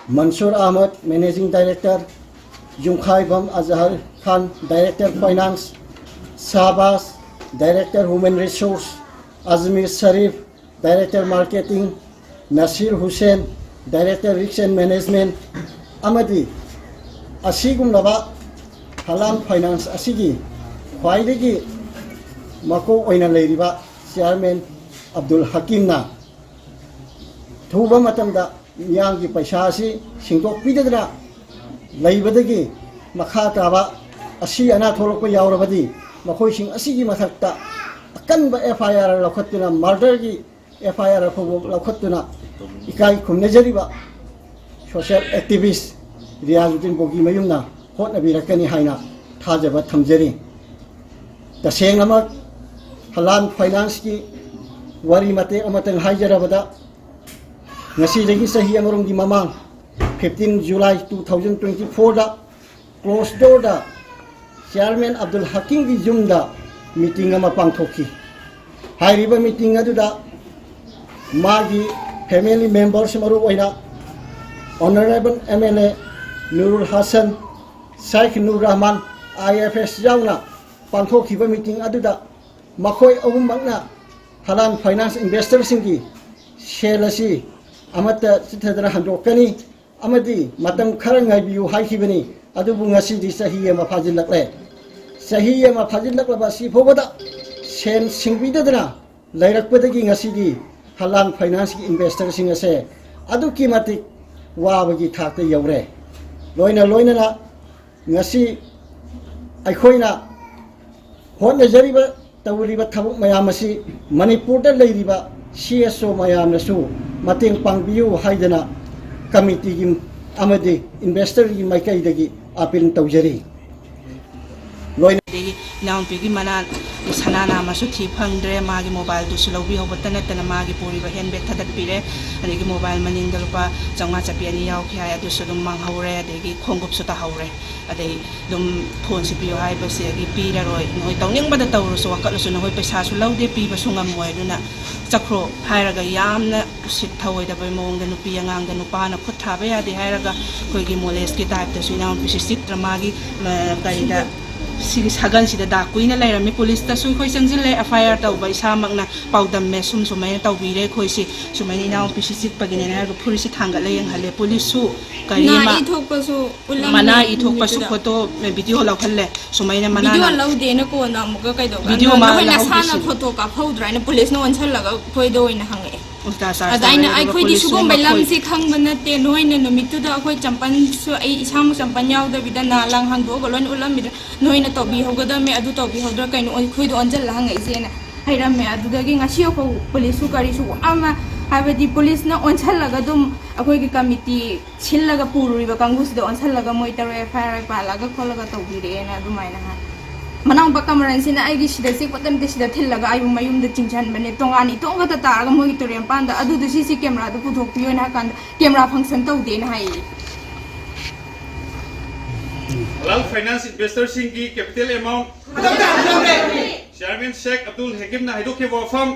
ꯃꯟꯁꯨꯔ Ahmad, managing director, Yumkhaibam ꯑꯖꯍꯔ Khan, director finance, ꯁꯍꯕꯥꯖ, director human resource, Ajmer Sharif, director marketing, Nasir Hussain, director risk and management, ꯑꯃꯗꯤ ꯑꯁꯤꯒꯨꯝꯂꯕ ꯍꯂꯥꯟ ꯐꯥꯏꯅꯥꯟꯁ ꯑꯁꯤꯒꯤ ꯈ꯭ꯋꯥꯏꯗꯒꯤ ꯃꯀꯣꯛ ꯑꯣꯏꯅ ꯂꯩꯔꯤꯕ chairman ꯑꯕꯗꯨꯜ ꯍꯀꯤꯝꯅ ꯊꯨꯕ ꯃꯇꯝꯗ ꯃꯤꯌꯥꯝꯒꯤ ꯄꯩꯁꯥ ꯑꯁꯤ ꯁꯤꯡꯗꯣꯛꯄꯤꯗꯗꯅ ꯂꯩꯕꯗꯒꯤ ꯃꯈꯥ ꯇꯥꯕ ꯑꯁꯤ ꯑꯅꯥ ꯊꯣꯛꯂꯛꯄ ꯌꯥꯎꯔꯕꯗꯤ, ꯃꯈꯣꯏꯁꯤꯡ ꯑꯁꯤꯒꯤ ꯃꯊꯛꯇ ꯑꯀꯟꯕ FIR ꯂꯧꯈꯠꯇꯨꯅ, murderꯒꯤ FIR ꯐꯥꯎꯕ ꯂꯧꯈꯠꯇꯨꯅ ꯏꯀꯥꯏ ꯈꯨꯝꯅꯖꯔꯤꯕ social activist ꯔꯤꯌꯥꯖꯨꯗꯤꯟ ꯕꯣꯒꯤꯃꯌꯨꯝꯅ ꯍꯣꯠꯅꯕꯤꯔꯛꯀꯅꯤ ꯍꯥꯏꯅ ꯊꯥꯖꯕ ꯊꯝꯖꯔꯤ꯫ ꯇꯁꯦꯡꯅꯃꯛ ꯍꯂꯥꯟ ꯐꯥꯏꯅꯥꯟꯁꯀꯤ ꯋꯥꯔꯤ ꯃꯇꯦꯛ ꯑꯃꯇꯪ ꯍꯥꯏꯖꯔꯕꯗ, ꯉꯁꯤꯗꯒꯤ ꯆꯍꯤ ꯑꯃꯔꯣꯝꯒꯤ ꯃꯃꯥꯡ, fifteen July two thousand twenty-fourꯗ closed doorꯗ chairman Abdul ꯍꯀꯤꯝꯒꯤ ꯌꯨꯝꯗ meeting ꯑꯃ ꯄꯥꯡꯊꯣꯛꯈꯤ꯫ ꯍꯥꯏꯔꯤꯕ meeting ꯑꯗꯨꯗ ꯃꯥꯒꯤ family members, ꯃꯔꯨꯑꯣꯏꯅ honourable MLA ꯅꯨꯔꯨꯜ Hasan, ꯁꯥꯏꯈ Nur Rahman, IFS ꯌꯥꯎꯅ ꯄꯥꯡꯊꯣꯛꯈꯤꯕ meeting ꯑꯗꯨꯗ ꯃꯈꯣꯏ ꯑꯍꯨꯝꯃꯛꯅ ꯍꯂꯥꯟ ꯐꯥꯏꯅꯥꯟꯁ ꯏꯟꯚꯦꯁꯇꯔꯁꯤꯡꯒꯤ ꯁꯦꯜ ꯑꯁꯤ ꯑꯃꯠꯇ ꯆꯤꯠꯊꯗꯅ ꯍꯟꯗꯣꯛꯀꯅꯤ ꯑꯃꯗꯤ ꯃꯇꯝ ꯈꯔ ꯉꯥꯏꯕꯤꯌꯨ ꯍꯥꯏꯈꯤꯕꯅꯤ꯫ ꯑꯗꯨꯕꯨ ꯉꯁꯤꯗꯤ ꯆꯍꯤ ꯑꯃ ꯐꯥꯖꯤꯜꯂꯛꯂꯦ꯫ ꯆꯍꯤ ꯑꯃ ꯐꯥꯖꯤꯜꯂꯛꯂꯕ ꯑꯁꯤ ꯐꯥꯎꯕꯗ ꯁꯦꯜ ꯁꯤꯡꯕꯤꯗꯗꯅ ꯂꯩꯔꯛꯄꯗꯒꯤ ꯉꯁꯤꯗꯤ ꯍꯂꯥꯟ ꯐꯥꯏꯅꯥꯟꯁꯀꯤ ꯏꯟꯚꯦꯁꯇꯔꯁꯤꯡ ꯑꯁꯦ ꯑꯗꯨꯛꯀꯤ ꯃꯇꯤꯛ ꯋꯥꯕꯒꯤ ꯊꯥꯛꯇ ꯌꯧꯔꯦ꯫ ꯂꯣꯏꯅ ꯂꯣꯏꯅꯅ ꯉꯁꯤ ꯑꯩꯈꯣꯏꯅ ꯍꯣꯠꯅꯖꯔꯤꯕ, ꯇꯧꯔꯤꯕ ꯊꯕꯛ ꯃꯌꯥꯝ ꯑꯁꯤ ꯃꯅꯤꯄꯨꯔꯗ ꯂꯩꯔꯤꯕ CSO ꯃꯌꯥꯝꯅꯁꯨ ꯃꯇꯦꯡ ꯄꯥꯡꯕꯤꯌꯨ ꯍꯥꯏꯗꯅ committeeꯒꯤ ꯑꯃꯗꯤ investorꯒꯤ ꯃꯥꯏꯀꯩꯗꯒꯤ appeal ꯇꯧꯖꯔꯤ꯫ ꯂꯣꯏꯅ ꯑꯗꯒꯤ ꯏꯅꯥꯎꯅꯨꯄꯤꯒꯤ ꯃꯅꯥ ꯁꯅꯥ ꯅꯥꯝꯃꯁꯨ ꯊꯤ ꯐꯪꯗ꯭ꯔꯦ꯫ ꯃꯥꯒꯤ ꯃꯣꯕꯥꯏꯜꯗꯨꯁꯨ ꯂꯧꯕꯤꯍꯧꯕꯇ ꯅꯠꯇꯅ ꯃꯥꯒꯤ ꯄꯨꯔꯤꯕ ꯍꯦꯟ ꯕꯦꯒ ꯊꯥꯗꯠꯄꯤꯔꯦ꯫ ꯑꯗꯒꯤ ꯃꯣꯕꯥꯏꯜ ꯃꯅꯤꯡꯗ ꯂꯨꯄꯥ ꯆꯥꯝꯃꯉꯥ ꯆꯞꯄꯤ ꯑꯅꯤ ꯌꯥꯎꯈꯤ ꯍꯥꯏ, ꯑꯗꯨꯁꯨ ꯑꯗꯨꯝ ꯃꯥꯡꯍꯧꯔꯦ꯫ ꯑꯗꯒꯤ ꯈꯣꯡꯎꯞꯁꯨ ꯇꯥꯍꯧꯔꯦ꯫ ꯑꯗꯩ ꯑꯗꯨꯝ ꯐꯣꯟꯁꯤ ꯄꯤꯌꯨ ꯍꯥꯏꯕꯁꯤꯗꯒꯤ ꯄꯤꯔꯔꯣꯏ, ꯅꯈꯣꯏ ꯇꯧꯅꯤꯡꯕꯗ ꯇꯧꯔꯨꯁꯨ, ꯋꯥꯀꯠꯂꯁꯨ, ꯅꯈꯣꯏ ꯄꯩꯁꯥꯁꯨ ꯂꯧꯗꯦ, ꯄꯤꯕꯁꯨ ꯉꯝꯃꯣꯏ, ꯑꯗꯨꯅ ꯆꯠꯈ꯭ꯔꯣ ꯍꯥꯏꯔꯒ ꯌꯥꯝꯅ ꯎꯁꯤꯠ ꯊꯑꯣꯏꯗꯕ ꯃꯑꯣꯡꯗ ꯅꯨꯄꯤ ꯑꯉꯥꯡꯗ ꯅꯨꯄꯥꯅ ꯈꯨꯠ ꯊꯥꯕ ꯌꯥꯗꯦ ꯍꯥꯏꯔꯒ ꯑꯩꯈꯣꯏꯒꯤ ꯃꯣꯂꯦꯁꯀꯤ ꯇꯥꯏꯞꯇꯁꯨ ꯏꯅꯥꯎꯅꯨꯄꯤꯁꯤ ꯆꯤꯛꯇ꯭ꯔ ꯃꯥꯒꯤ, ꯑ, ꯀꯔꯤꯗ ꯁꯤꯒꯤ ꯁꯥꯒꯟꯁꯤꯗ ꯗꯥꯛ ꯀꯨꯏꯅ ꯂꯩꯔꯝꯃꯤ꯫ ꯄꯨꯂꯤꯁꯇꯁꯨ ꯑꯩꯈꯣꯏ ꯆꯪꯁꯤꯜꯂꯦ, ꯑꯦꯐ ꯑꯥꯏ ꯑꯥꯔ ꯇꯧꯕ ꯏꯁꯥꯃꯛꯅ ꯄꯥꯎꯗꯝꯃꯦ, ꯁꯨꯝ ꯁꯨꯃꯥꯏꯅ ꯇꯧꯕꯤꯔꯦ ꯑꯩꯈꯣꯏꯁꯤ, ꯁꯨꯃꯥꯏꯅ ꯏꯅꯥꯎꯅꯨꯄꯤꯁꯤ ꯆꯤꯛꯄꯒꯤꯅꯦꯅ ꯍꯥꯏꯔꯒ ꯐꯨꯔꯤꯠꯁꯤ ꯊꯥꯡꯒꯠꯂ ꯌꯦꯡꯍꯜꯂꯦ꯫ ꯄꯨꯂꯤꯁꯁꯨ ꯀꯔꯤ ꯅꯥ ꯑꯃ ꯏ ꯊꯣꯛꯄꯁꯨ ꯎꯠꯂꯝꯃꯦ ꯃꯅꯥ ꯏ ꯊꯣꯛꯄꯁꯨ ꯅꯨꯃꯤꯠꯇꯨꯗ꯫ ꯐꯣꯇꯣ ꯚꯤꯗꯤꯑꯣ ꯂꯧꯍꯜꯂꯦ꯫ ꯁꯨꯃꯥꯏꯅ ꯃꯅꯥ ꯚꯤꯗꯤꯑꯣ ꯂꯧꯗꯦꯅ ꯀꯣꯟꯅ ꯑꯃꯨꯛꯀ ꯀꯩꯗꯧꯕ? ꯚꯤꯗꯤꯑꯣ ꯃꯥ ꯅꯈꯣꯏ ꯂꯧꯍꯧꯗꯦ ꯅꯁꯥꯅ ꯁꯤꯅꯤ꯫ ꯐꯣꯇꯣ ꯀꯥꯞꯍꯧꯗ꯭ꯔꯥ ꯍꯥꯏꯅ ꯄꯨꯂꯤꯁꯅ ꯑꯣꯟꯁꯜꯂꯒ ꯑꯩꯈꯣꯏꯗ ꯑꯣꯏꯅ ꯍꯪꯉꯛꯑꯦ꯫ ꯎꯜꯇꯥ ꯆꯥꯔꯖ ꯑꯗ ꯑꯩꯅ ꯇꯧꯔꯦ, ꯑꯗꯨꯒ ꯑꯩꯈꯣꯏꯗꯤ ꯄꯨꯂꯤꯁꯁꯨ ꯁꯤꯒꯨꯝꯕ ꯅꯈꯣꯏ ꯂꯝꯁꯤ ꯈꯪꯕ ꯅꯠꯇꯦ, ꯅꯣꯏꯅ ꯅꯨꯃꯤꯠꯇꯨꯗ ꯑꯩꯈꯣꯏ ꯆꯝꯄꯜꯁꯨ ꯑꯩ ꯏꯁꯥꯃꯛ ꯆꯝꯄꯜ ꯌꯥꯎꯗꯕꯤꯗ ꯅꯥ ꯂꯪ ꯍꯥꯡꯗꯣꯛꯑꯒ ꯂꯣꯏꯅ ꯎꯠꯂꯝꯃꯤꯗ ꯅꯣꯏꯅ ꯇꯧꯕꯤꯍꯧꯒꯗꯕꯅꯦ, ꯑꯗꯨ ꯇꯧꯕꯤꯍꯧꯗ꯭ꯔꯥ ꯀꯩꯅꯣ ꯑꯩꯈꯣꯏꯗ ꯑꯣꯟꯁꯤꯜꯂ ꯍꯪꯉꯛꯏꯁꯦꯅ ꯍꯥꯏꯔꯝꯃꯦ꯫ ꯑꯗꯨꯗꯒꯤ ꯉꯁꯤ ꯑꯩꯈꯣꯏ ꯄꯨꯂꯤꯁꯁꯨ ꯀꯔꯤꯁꯨ ꯑꯃ ꯍꯥꯏꯕꯗꯤ ꯄꯨꯂꯤꯁꯅ ꯑꯣꯟꯁꯜꯂꯒ ꯑꯗꯨꯝ ꯑꯩꯈꯣꯏꯒꯤ ꯀꯃꯤꯇꯤ ꯁꯤꯜꯂꯒ ꯄꯨꯔꯨꯔꯤꯕ ꯀꯥꯡꯕꯨꯁꯤꯗ ꯑꯣꯟꯁꯜꯂꯒ ꯃꯣꯏ ꯇꯔꯨꯛ ꯑꯦꯐ ꯑꯥꯏ ꯑꯥꯔ ꯄꯥꯜꯂꯒ ꯈꯣꯠꯂꯒ ꯇꯧꯕꯤꯔꯛꯑꯦꯅ ꯑꯗꯨꯃꯥꯏꯅ ꯍꯥꯏ꯫ ꯃꯅꯥꯎꯄꯥ ꯀꯃꯔꯟꯁꯤꯅ ꯑꯩꯒꯤ ꯁꯤꯗ ꯆꯤꯛꯄ ꯇꯝꯗꯦ ꯁꯤꯗ ꯊꯤꯜꯂꯒ ꯑꯩꯕꯨ ꯃꯌꯨꯝꯗ ꯆꯤꯡꯁꯤꯟꯕꯅꯦ꯫ ꯇꯣꯉꯥꯟ ꯏꯇꯣꯝ ꯈꯛꯇ ꯇꯥꯔꯒ ꯃꯣꯏꯒꯤ ꯇꯨꯔꯦꯟ ꯃꯄꯥꯟꯗ ꯑꯗꯨꯗ ꯁꯤ ꯁꯤ ꯀꯦꯃꯦꯔꯥꯗꯨ ꯄꯨꯊꯣꯛꯄꯤꯌꯣꯅ ꯍꯥꯏ ꯀꯥꯟꯗ ꯀꯦꯃꯦꯔꯥ ꯐꯪꯁꯟ ꯇꯧꯗꯦꯅ ꯍꯥꯏꯌꯦ꯫ ꯍꯂꯥꯜ ꯐꯥꯏꯅꯥꯟꯁ ꯏꯟꯚꯦꯁꯇꯔꯁꯤꯡꯒꯤ ꯀꯦꯄꯤꯇꯦꯜ ꯑꯦꯃꯥꯎꯟ ꯆꯤꯌꯥꯔꯃꯦꯟ ꯁꯦꯈ ꯑꯕꯗꯨꯜ ꯍꯦꯀꯤꯝꯅ ꯍꯥꯏꯗꯣꯛꯈꯤꯕ ꯋꯥꯐꯝ꯫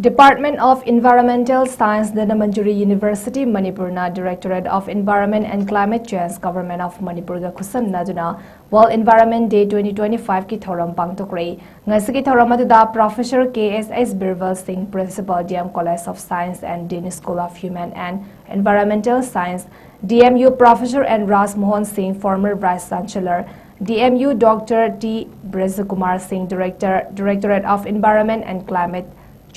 Department of Environmental Science, Dhanamanjuri University, ꯃꯅꯤꯄꯨꯔꯅ Directorate of Environment and Climate Change, Government of ꯃꯅꯤꯄꯨꯔꯒ ꯈꯨꯠꯁꯝꯅꯗꯨꯅ World Environment Day twenty twenty-five ꯀꯤ ꯊꯧꯔꯝ ꯄꯥꯡꯊꯣꯛꯈ꯭ꯔꯦ꯫ ꯉꯁꯤꯒꯤ ꯊꯧꯔꯝ ꯑꯗꯨꯗ Professor ꯀꯦ ꯑꯦꯁ ꯑꯦꯁ ꯕꯤꯔꯕꯜ ꯁꯤꯡ, Principal D M College of Science and Dean School of Human and Environmental Science, D M U, Professor N Raj Mohan Singh, former Vice Chancellor, D M U, Doctor T Brajakumar Singh, Director, Directorate of Environment and Climate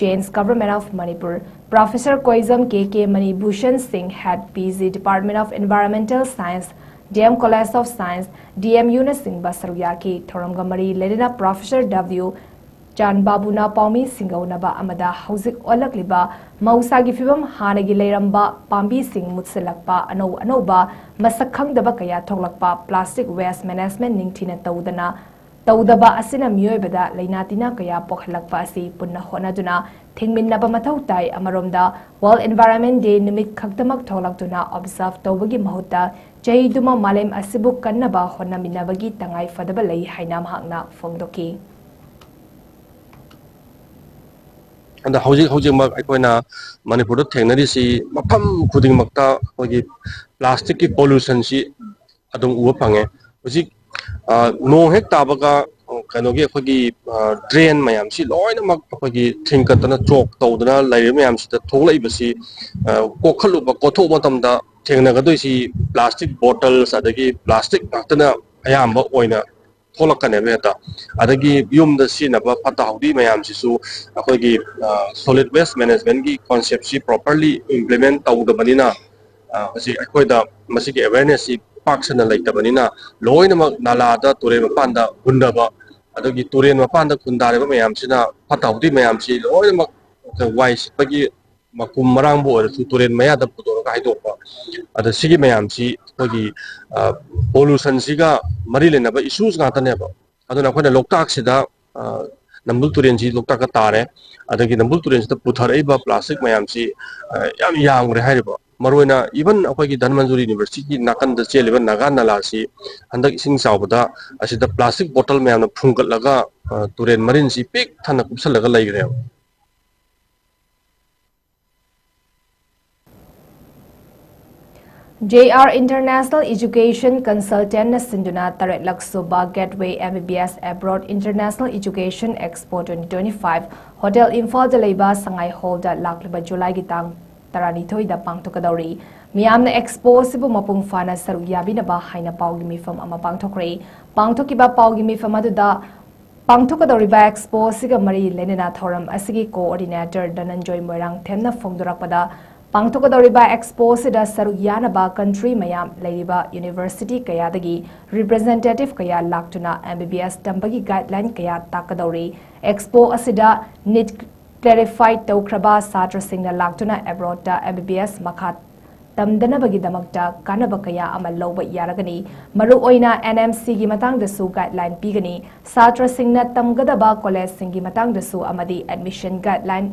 Change, Government of Manipur, Professor Koijam K K Manibhushan Singh, Head P G, Department of Environmental Science, D M College of Science, D M U ꯅꯆꯤꯡꯕ ꯁꯔꯨꯛ ꯌꯥꯈꯤ꯫ ꯊꯧꯔꯝꯒ ꯃꯔꯤ ꯂꯩꯅꯅ Professor W ꯆꯥꯟ ꯕꯥꯕꯨꯅ ꯄꯥꯎꯃꯤꯁꯤꯡꯒ ꯎꯅꯕ ꯑꯃꯗ ꯍꯧꯖꯤꯛ ꯑꯣꯜꯂꯛꯂꯤꯕ ꯃꯍꯧꯁꯥꯒꯤ ꯐꯤꯕꯝ, ꯍꯥꯟꯅꯒꯤ ꯂꯩꯔꯝꯕ ꯄꯥꯝꯕꯤꯁꯤꯡ ꯃꯨꯠꯁꯤꯜꯂꯛꯄ, ꯑꯅꯧ ꯑꯅꯧꯕ ꯃꯁꯛ ꯈꯪꯗꯕ ꯀꯌꯥ ꯊꯣꯛꯂꯛꯄ, plastic waste management ꯅꯤꯡꯊꯤꯅ ꯇꯧꯗꯅ ꯇꯧꯗꯕ ꯑꯁꯤꯅ ꯃꯤꯑꯣꯏꯕꯗ ꯂꯥꯏꯅꯥ ꯇꯤꯟꯅꯥ ꯀꯌꯥ ꯄꯣꯛꯍꯜꯂꯛꯄ ꯑꯁꯤ ꯄꯨꯟꯅ ꯍꯣꯠꯅꯗꯨꯅ ꯊꯤꯡꯃꯤꯟꯅꯕ ꯃꯊꯧ ꯇꯥꯏ꯫ ꯑꯃꯔꯣꯝꯗ, World Environment Day ꯅꯨꯃꯤꯠ ꯈꯛꯇꯃꯛ ꯊꯣꯛꯂꯛꯇꯨꯅ observe ꯇꯧꯕꯒꯤ ꯃꯍꯨꯠꯇ, ꯆꯍꯤꯗꯨꯃ ꯃꯥꯂꯦꯝ ꯑꯁꯤꯕꯨ ꯀꯟꯅꯕ ꯍꯣꯠꯅꯃꯤꯟꯅꯕꯒꯤ ꯇꯉꯥꯏ ꯐꯗꯕ ꯂꯩ ꯍꯥꯏꯅ ꯃꯍꯥꯛꯅ ꯐꯣꯡꯗꯣꯛꯈꯤ꯫ ꯑꯗ ꯍꯧꯖꯤꯛ ꯍꯧꯖꯤꯛꯃꯛ ꯑꯩꯈꯣꯏꯅ ꯃꯅꯤꯄꯨꯔꯗ ꯊꯦꯡꯅꯔꯤꯁꯤ, ꯃꯐꯝ ꯈꯨꯗꯤꯡꯃꯛꯇ ꯑꯩꯈꯣꯏꯒꯤ plastic ꯀꯤ pollution ꯁꯤ ꯑꯗꯨꯝ ꯎꯕ ꯐꯪꯉꯦ꯫ ꯍꯧꯖꯤꯛ, ꯑ, ꯅꯣꯡ ꯍꯦꯛ ꯇꯥꯕꯒ, ꯑ, ꯀꯩꯅꯣꯒꯤ ꯑꯩꯈꯣꯏꯒꯤ, ꯑ, drain ꯃꯌꯥꯝꯁꯤ ꯂꯣꯏꯅꯃꯛ ꯑꯩꯈꯣꯏꯒꯤ ꯊꯤꯡꯀꯠꯇꯅ ꯆꯣꯛ ꯇꯧꯗꯅ ꯂꯩꯔꯤꯕ ꯃꯌꯥꯝꯁꯤꯗ ꯊꯣꯛꯂꯛꯏꯕꯁꯤ, ꯑ, ꯀꯣꯛꯍꯜꯂꯨꯕ, ꯀꯣꯛꯊꯣꯛꯄ ꯃꯇꯝꯗ ꯊꯦꯡꯅꯒꯗꯣꯏꯁꯤ plastic bottles ꯑꯗꯒꯤ plastic ꯉꯥꯛꯇꯅ ꯑꯌꯥꯝꯕ ꯑꯣꯏꯅ ꯊꯣꯛꯂꯛꯀꯅꯦꯕ ꯍꯦꯛꯇ꯫ ꯑꯗꯒꯤ ꯌꯨꯝꯗ ꯁꯤꯖꯤꯟꯅꯕ ꯐꯠꯇ ꯍꯥꯎꯗꯤ ꯃꯌꯥꯝꯁꯤꯁꯨ ꯑꯩꯈꯣꯏꯒꯤ, ꯑ, solid waste management ꯀꯤ concept ꯁꯤ properly implement ꯇꯧꯗꯕꯅꯤꯅ, ꯑ, ꯍꯧꯖꯤꯛ ꯑꯩꯈꯣꯏꯗ ꯃꯁꯤꯒꯤ awareness ꯁꯤ ꯄꯥꯛ ꯁꯟꯅ ꯂꯩꯇꯕꯅꯤꯅ, ꯂꯣꯏꯅꯃꯛ ꯅꯥꯂꯥꯗ, ꯇꯨꯔꯦꯜ ꯃꯄꯥꯟꯗ ꯍꯨꯟꯗꯕ, ꯑꯗꯒꯤ ꯇꯨꯔꯦꯜ ꯃꯄꯥꯟꯗ ꯈꯨꯟꯗꯥꯔꯤꯕ ꯃꯌꯥꯝꯁꯤꯅ ꯐꯠꯇ ꯍꯥꯎꯗꯤ ꯃꯌꯥꯝꯁꯤ ꯂꯣꯏꯅꯃꯛ ꯋꯥꯏ ꯁꯤꯠꯄꯒꯤ ꯃꯀꯨꯝ ꯃꯔꯥꯡꯕꯨ ꯑꯣꯏꯔꯁꯨ ꯇꯨꯔꯦꯜ ꯃꯌꯥꯗ ꯄꯨꯊꯣꯛꯑꯒ ꯍꯥꯏꯗꯣꯛꯄ꯫ ꯑꯗ ꯁꯤꯒꯤ ꯃꯌꯥꯝꯁꯤ ꯑꯩꯈꯣꯏꯒꯤ, ꯑ, pollution ꯁꯤꯒ ꯃꯔꯤ ꯂꯩꯅꯕ issues ꯉꯥꯛꯇꯅꯦꯕ꯫ ꯑꯗꯨꯅ ꯑꯩꯈꯣꯏꯅ ꯂꯣꯛꯇꯥꯛꯁꯤꯗ, ꯑ, ꯅꯝꯕꯨꯜ ꯇꯨꯔꯦꯜꯁꯤ ꯂꯣꯛꯇꯥꯛꯀ ꯇꯥꯔꯦ, ꯑꯗꯒꯤ ꯅꯝꯕꯨꯜ ꯇꯨꯔꯦꯜꯁꯤꯗ ꯄꯨꯊꯔꯛꯏꯕ plastic ꯃꯌꯥꯝꯁꯤ, ꯑ, ꯌꯥꯝ ꯌꯥꯝꯈ꯭ꯔꯦ ꯍꯥꯏꯔꯤꯕ꯫ ꯃꯔꯨꯑꯣꯏꯅ even ꯑꯩꯈꯣꯏꯒꯤ ꯙꯅꯃꯟꯖꯨꯔꯤ University ꯒꯤ ꯅꯥꯀꯟꯗ ꯆꯦꯜꯂꯤꯕ ꯅꯥꯒꯥ ꯅꯥꯂꯥꯁꯤ ꯍꯟꯗꯛ ꯏꯁꯤꯡ ꯆꯥꯎꯕꯗ ꯑꯁꯤꯗ plastic bottle ꯃꯌꯥꯝꯅ ꯐꯨꯝꯒꯠꯂꯒ, ꯑ, ꯇꯨꯔꯦꯜ ꯃꯔꯤꯟꯁꯤ ꯄꯤꯛ ꯊꯟꯅ ꯀꯨꯞꯁꯜꯂꯒ ꯂꯩꯈ꯭ꯔꯦꯕ꯫ J R International Education Consultant ꯅ ꯁꯤꯟꯗꯨꯅ ꯇꯔꯦꯠꯂꯛ ꯁꯨꯕ Gateway M B B S Abroad International Education Expo twenty twenty-five Hotel ꯏꯝꯐꯥꯜꯗ ꯂꯩꯕ ꯁꯉꯥꯏ ꯍꯣꯜꯗ ꯂꯥꯛꯂꯤꯕ ꯖꯨꯂꯥꯏꯒꯤ ꯇꯥꯡ ꯇꯔꯥꯅꯤꯊꯣꯏꯗ ꯄꯥꯡꯊꯣꯛꯀꯗꯧꯔꯤ꯫ ꯃꯤꯌꯥꯝꯅ expo ꯑꯁꯤꯕꯨ ꯃꯄꯨꯡ ꯐꯥꯅ ꯁꯔꯨꯛ ꯌꯥꯕꯤꯅꯕ ꯍꯥꯏꯅ ꯄꯥꯎꯒꯤ ꯃꯤꯐꯝ ꯑꯃ ꯄꯥꯡꯊꯣꯛꯈ꯭ꯔꯦ꯫ ꯄꯥꯡꯊꯣꯛꯈꯤꯕ ꯄꯥꯎꯒꯤ ꯃꯤꯐꯝ ꯑꯗꯨꯗ ꯄꯥꯡꯊꯣꯛꯀꯗꯧꯔꯤꯕ expo ꯑꯁꯤꯒ ꯃꯔꯤ ꯂꯩꯅꯅ ꯊꯧꯔꯝ ꯑꯁꯤꯒꯤ coordinator ꯙꯅꯟꯖꯣꯏ ꯃꯣꯏꯔꯥꯡꯊꯦꯝꯅ ꯐꯣꯡꯗꯣꯔꯛꯄꯗ, ꯄꯥꯡꯊꯣꯛꯀꯗꯧꯔꯤꯕ ꯑꯦꯛꯁꯄꯣ ꯑꯁꯤꯗ ꯁꯔꯨꯛ ꯌꯥꯅꯕ ꯀꯟꯇ꯭ꯔꯤ ꯃꯌꯥꯝ ꯂꯩꯔꯤꯕ ꯌꯨꯅꯤꯚꯔꯁꯤꯇꯤ ꯀꯌꯥꯗꯒꯤ ꯔꯤꯄ꯭ꯔꯖꯦꯟꯇꯦꯇꯤꯚ ꯀꯌꯥ ꯂꯥꯛꯇꯨꯅ ꯑꯦꯝ ꯕꯤ ꯕꯤ ꯑꯦꯁ ꯇꯝꯕꯒꯤ ꯒꯥꯏꯗꯂꯥꯏꯟ ꯀꯌꯥ ꯇꯥꯛꯀꯗꯧꯔꯤ꯫ ꯑꯦꯛꯁꯄꯣ ꯑꯁꯤꯗ ꯅꯤꯠ ꯀ꯭ꯂꯦꯔꯤꯐꯥꯏ ꯇꯧꯈ꯭ꯔꯕ ꯁꯥꯇ꯭ꯔꯁꯤꯡꯅ ꯂꯥꯛꯇꯨꯅ ꯑꯦꯕ꯭ꯔꯣꯗꯇ ꯑꯦꯝ ꯕꯤ ꯕꯤ ꯑꯦꯁ ꯃꯈꯥ ꯇꯝꯗꯅꯕꯒꯤꯗꯃꯛꯇ ꯀꯥꯟꯅꯕ ꯀꯌꯥ ꯑꯃ ꯂꯧꯕ ꯌꯥꯔꯒꯅꯤ꯫ ꯃꯔꯨꯑꯣꯏꯅ ꯑꯦꯟ ꯑꯦꯝ ꯁꯤꯒꯤ ꯃꯇꯥꯡꯗꯁꯨ ꯒꯥꯏꯗꯂꯥꯏꯟ ꯄꯤꯒꯅꯤ꯫ ꯁꯥꯇ꯭ꯔꯁꯤꯡꯅ ꯇꯝꯒꯗꯕ ꯀꯣꯂꯦꯖꯁꯤꯡꯒꯤ ꯃꯇꯥꯡꯗꯁꯨ ꯑꯃꯗꯤ ꯑꯦꯗꯃꯤꯁꯟ ꯒꯥꯏꯗꯂꯥꯏꯟ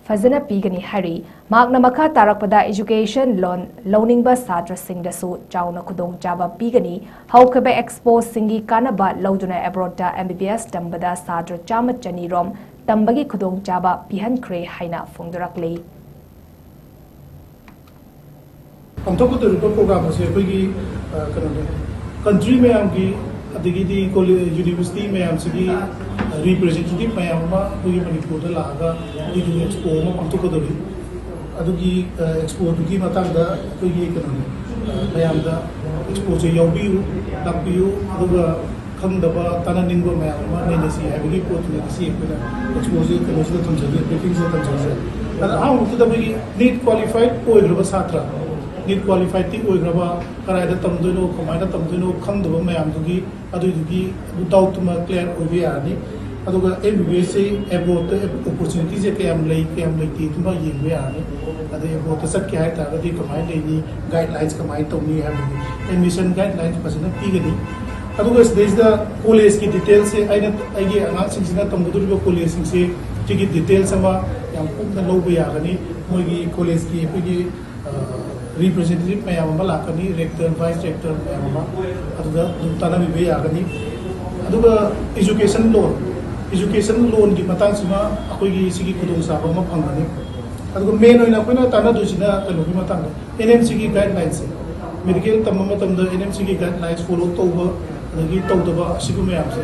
ꯐꯖꯅ ꯄꯤꯒꯅꯤ ꯍꯥꯏꯔꯤ꯫ ꯃꯍꯥꯛꯅ ꯃꯈꯥ ꯇꯥꯔꯛꯄꯗ ꯏꯖꯨꯀꯦꯁꯟ ꯂꯣꯟ ꯂꯧꯅꯤꯡꯕ ꯁꯥꯇ꯭ꯔꯁꯤꯡꯗꯁꯨ ꯆꯥꯎꯅ ꯈꯨꯗꯣꯡꯆꯥꯕ ꯄꯤꯒꯅꯤ꯫ ꯍꯧꯈ꯭ꯔꯤꯕ ꯑꯦꯛꯁꯄꯣꯁꯤꯡꯒꯤ ꯀꯥꯟꯅꯕ ꯂꯧꯗꯨꯅ ꯑꯦꯕ꯭ꯔꯣꯗꯇ ꯑꯦꯝ ꯕꯤ ꯕꯤ ꯑꯦꯁ ꯇꯝꯕꯗ ꯁꯥꯇ꯭ꯔ ꯆꯥꯝꯃ ꯆꯅꯤ ꯔꯣꯝ ꯇꯝꯕꯒꯤ ꯈꯨꯗꯣꯡꯆꯥꯕ ꯄꯤꯍꯟꯈ꯭ꯔꯦ ꯍꯥꯏꯅ ꯐꯣꯡꯗꯣꯔꯛꯂꯤ꯫ ꯄꯥꯡꯊꯣꯛꯀꯗꯧꯔꯤꯕ ꯄ꯭ꯔꯣꯒ꯭ꯔꯥꯝ ꯑꯁꯤ ꯑꯩꯈꯣꯏꯒꯤ, ꯑ, ꯀꯩꯅꯣꯅꯦ, ꯀꯟꯇ꯭ꯔꯤ ꯃꯌꯥꯝꯒꯤ, ꯑꯗꯒꯤꯗꯤ ꯀꯣꯂꯦ-, ꯌꯨꯅꯤꯚꯔꯁꯤꯇꯤ ꯃꯌꯥꯝꯁꯤꯒꯤ, ꯑ, ꯔꯤꯄ꯭ꯔꯖꯦꯟꯇꯦꯇꯤꯚ ꯃꯌꯥꯝ ꯑꯃ ꯑꯩꯈꯣꯏꯒꯤ ꯃꯅꯤꯄꯨꯔꯗ ꯂꯥꯛꯑꯒ ꯑꯩꯈꯣꯏꯒꯤ ꯑꯦꯛꯁꯄꯣ ꯑꯃ ꯄꯥꯡꯊꯣꯛꯀꯗꯧꯔꯤ꯫ ꯑꯗꯨꯒꯤ, ꯑ, ꯑꯦꯛꯁꯄꯣꯗꯨꯒꯤ ꯃꯇꯥꯡꯗ ꯑꯩꯈꯣꯏꯒꯤ ꯀꯩꯅꯣꯅꯦ, ꯑ, ꯃꯌꯥꯝꯗ ꯑꯦꯛꯁꯄꯣꯁꯦ ꯌꯥꯎꯕꯤꯌꯨ, ꯂꯥꯛꯄꯤꯌꯨ, ꯑꯗꯨꯒ ꯈꯪꯗꯕ, ꯇꯥꯟꯅꯅꯤꯡꯕ ꯃꯌꯥꯝ ꯑꯃ ꯂꯩꯅꯁꯤ ꯍꯥꯏꯕꯒꯤ ꯄꯣꯠꯇꯨꯅꯤ ꯉꯁꯤ ꯑꯩꯈꯣꯏꯅ ꯑꯦꯛꯁꯄꯣꯁꯦ ꯀꯩꯅꯣꯁꯤꯗ ꯊꯝꯖꯔꯤ, ꯕ꯭ꯔꯤꯐꯤꯡꯁꯤꯗ ꯊꯝꯖꯔꯤꯁꯦ꯫ ꯑꯗ ꯑꯍꯥꯟꯕꯃꯛꯇꯗ ꯑꯩꯈꯣꯏꯒꯤ ꯅꯤꯠ ꯀ꯭ꯋꯥꯂꯤꯐꯥꯏꯠ ꯑꯣꯏꯈ꯭ꯔꯕ ꯁꯥꯇ꯭ꯔ, ꯅꯤꯠ ꯀ꯭ꯋꯥꯂꯤꯐꯥꯏꯠꯇꯤ ꯑꯣꯏꯈ꯭ꯔꯕ, ꯀꯗꯥꯏꯗ ꯇꯝꯗꯣꯏꯅꯣ, ꯀꯃꯥꯏꯅ ꯇꯝꯗꯣꯏꯅꯣ ꯈꯪꯗꯕ ꯃꯌꯥꯝꯗꯨꯒꯤ, ꯑꯗꯨꯏꯗꯨꯒꯤ ꯗꯥꯎꯠꯇꯨꯃ ꯀ꯭ꯂꯤꯌꯥꯔ ꯑꯣꯏꯕ ꯌꯥꯔꯅꯤ꯫ ꯑꯗꯨꯒ ꯑꯦꯝ ꯕꯤ ꯕꯤ ꯑꯦꯁꯁꯤ ꯑꯦꯕ꯭ꯔꯣꯗꯇ ꯑꯣꯄꯣꯔꯆꯨꯅꯤꯇꯤꯁꯦ ꯀꯌꯥꯝ ꯂꯩ, ꯀꯌꯥꯝ ꯂꯩꯇꯦ, ꯑꯗꯨꯃ ꯌꯦꯡꯕ ꯌꯥꯔꯅꯤ꯫ ꯑꯗꯩ ꯑꯦꯕ꯭ꯔꯣꯗꯇ ꯆꯠꯀꯦ ꯍꯥꯏ ꯇꯥꯔꯒꯗꯤ ꯀꯃꯥꯏꯅ ꯂꯩꯅꯤ, ꯒꯥꯏꯗꯂꯥꯏꯟꯁ ꯀꯃꯥꯏꯅ ꯇꯧꯅꯤ ꯍꯥꯏꯕꯗꯤ ꯑꯦꯗꯃꯤꯁꯟ ꯒꯥꯏꯗꯂꯥꯏꯟꯁ ꯐꯖꯅ ꯄꯤꯒꯅꯤ꯫ ꯑꯗꯨꯒ ꯁꯤꯗꯩꯁꯤꯗ ꯀꯣꯂꯦꯖꯀꯤ ꯗꯤꯇꯦꯜꯁꯁꯦ ꯑꯩꯅ ꯑꯩꯒꯤ ꯑꯉꯥꯡꯁꯤꯡꯁꯤꯅ ꯇꯝꯒꯗꯧꯔꯤꯕ ꯀꯣꯂꯦꯖꯁꯤꯡꯁꯦ ꯁꯤꯒꯤ ꯗꯤꯇꯦꯜꯁ ꯑꯃ ꯌꯥꯝ ꯀꯨꯞꯅ ꯂꯧꯕ ꯌꯥꯒꯅꯤ꯫ ꯃꯣꯏꯒꯤ ꯀꯣꯂꯦꯖꯀꯤ ꯑꯩꯈꯣꯏꯒꯤ, ꯑ, ꯔꯤꯄ꯭ꯔꯖꯦꯟꯇꯦꯇꯤꯚ ꯃꯌꯥꯝ ꯑꯃ ꯂꯥꯛꯀꯅꯤ, ꯔꯦꯛꯇꯔ, ꯚꯥꯏꯁ ꯔꯦꯛꯇꯔ ꯃꯌꯥꯝ ꯑꯃ, ꯑꯗꯨꯗ ꯑꯗꯨꯝ ꯇꯥꯟꯅꯕꯤꯕ ꯌꯥꯒꯅꯤ꯫ ꯑꯗꯨꯒ ꯏꯖꯨꯀꯦꯁꯟ ꯂꯣꯟ, ꯏꯖꯨꯀꯦꯁꯟ ꯂꯣꯟꯒꯤ ꯃꯇꯥꯡꯁꯤꯃ ꯑꯩꯈꯣꯏꯒꯤ ꯁꯤꯒꯤ ꯈꯨꯗꯣꯡꯆꯥꯕ ꯑꯃ ꯐꯪꯒꯅꯤ꯫ ꯑꯗꯨꯒ ꯃꯦꯟ ꯑꯣꯏꯅ ꯑꯩꯈꯣꯏꯅ ꯇꯥꯟꯅꯗꯣꯏꯁꯤꯅ ꯀꯩꯅꯣꯒꯤ ꯃꯇꯥꯡꯗ, ꯑꯦꯟ ꯑꯦꯝ ꯁꯤꯒꯤ ꯒꯥꯏꯗꯂꯥꯏꯟꯁꯦ, ꯃꯦꯗꯤꯀꯦꯜ ꯇꯝꯕ ꯃꯇꯝꯗ ꯑꯦꯟ ꯑꯦꯝ ꯁꯤꯒꯤ ꯒꯥꯏꯗꯂꯥꯏꯟꯁ ꯐꯣꯂꯣ ꯇꯧꯕ ꯑꯗꯒꯤ ꯇꯧꯗꯕ ꯑꯁꯤꯒꯨꯝꯕ ꯃꯌꯥꯝꯁꯦ,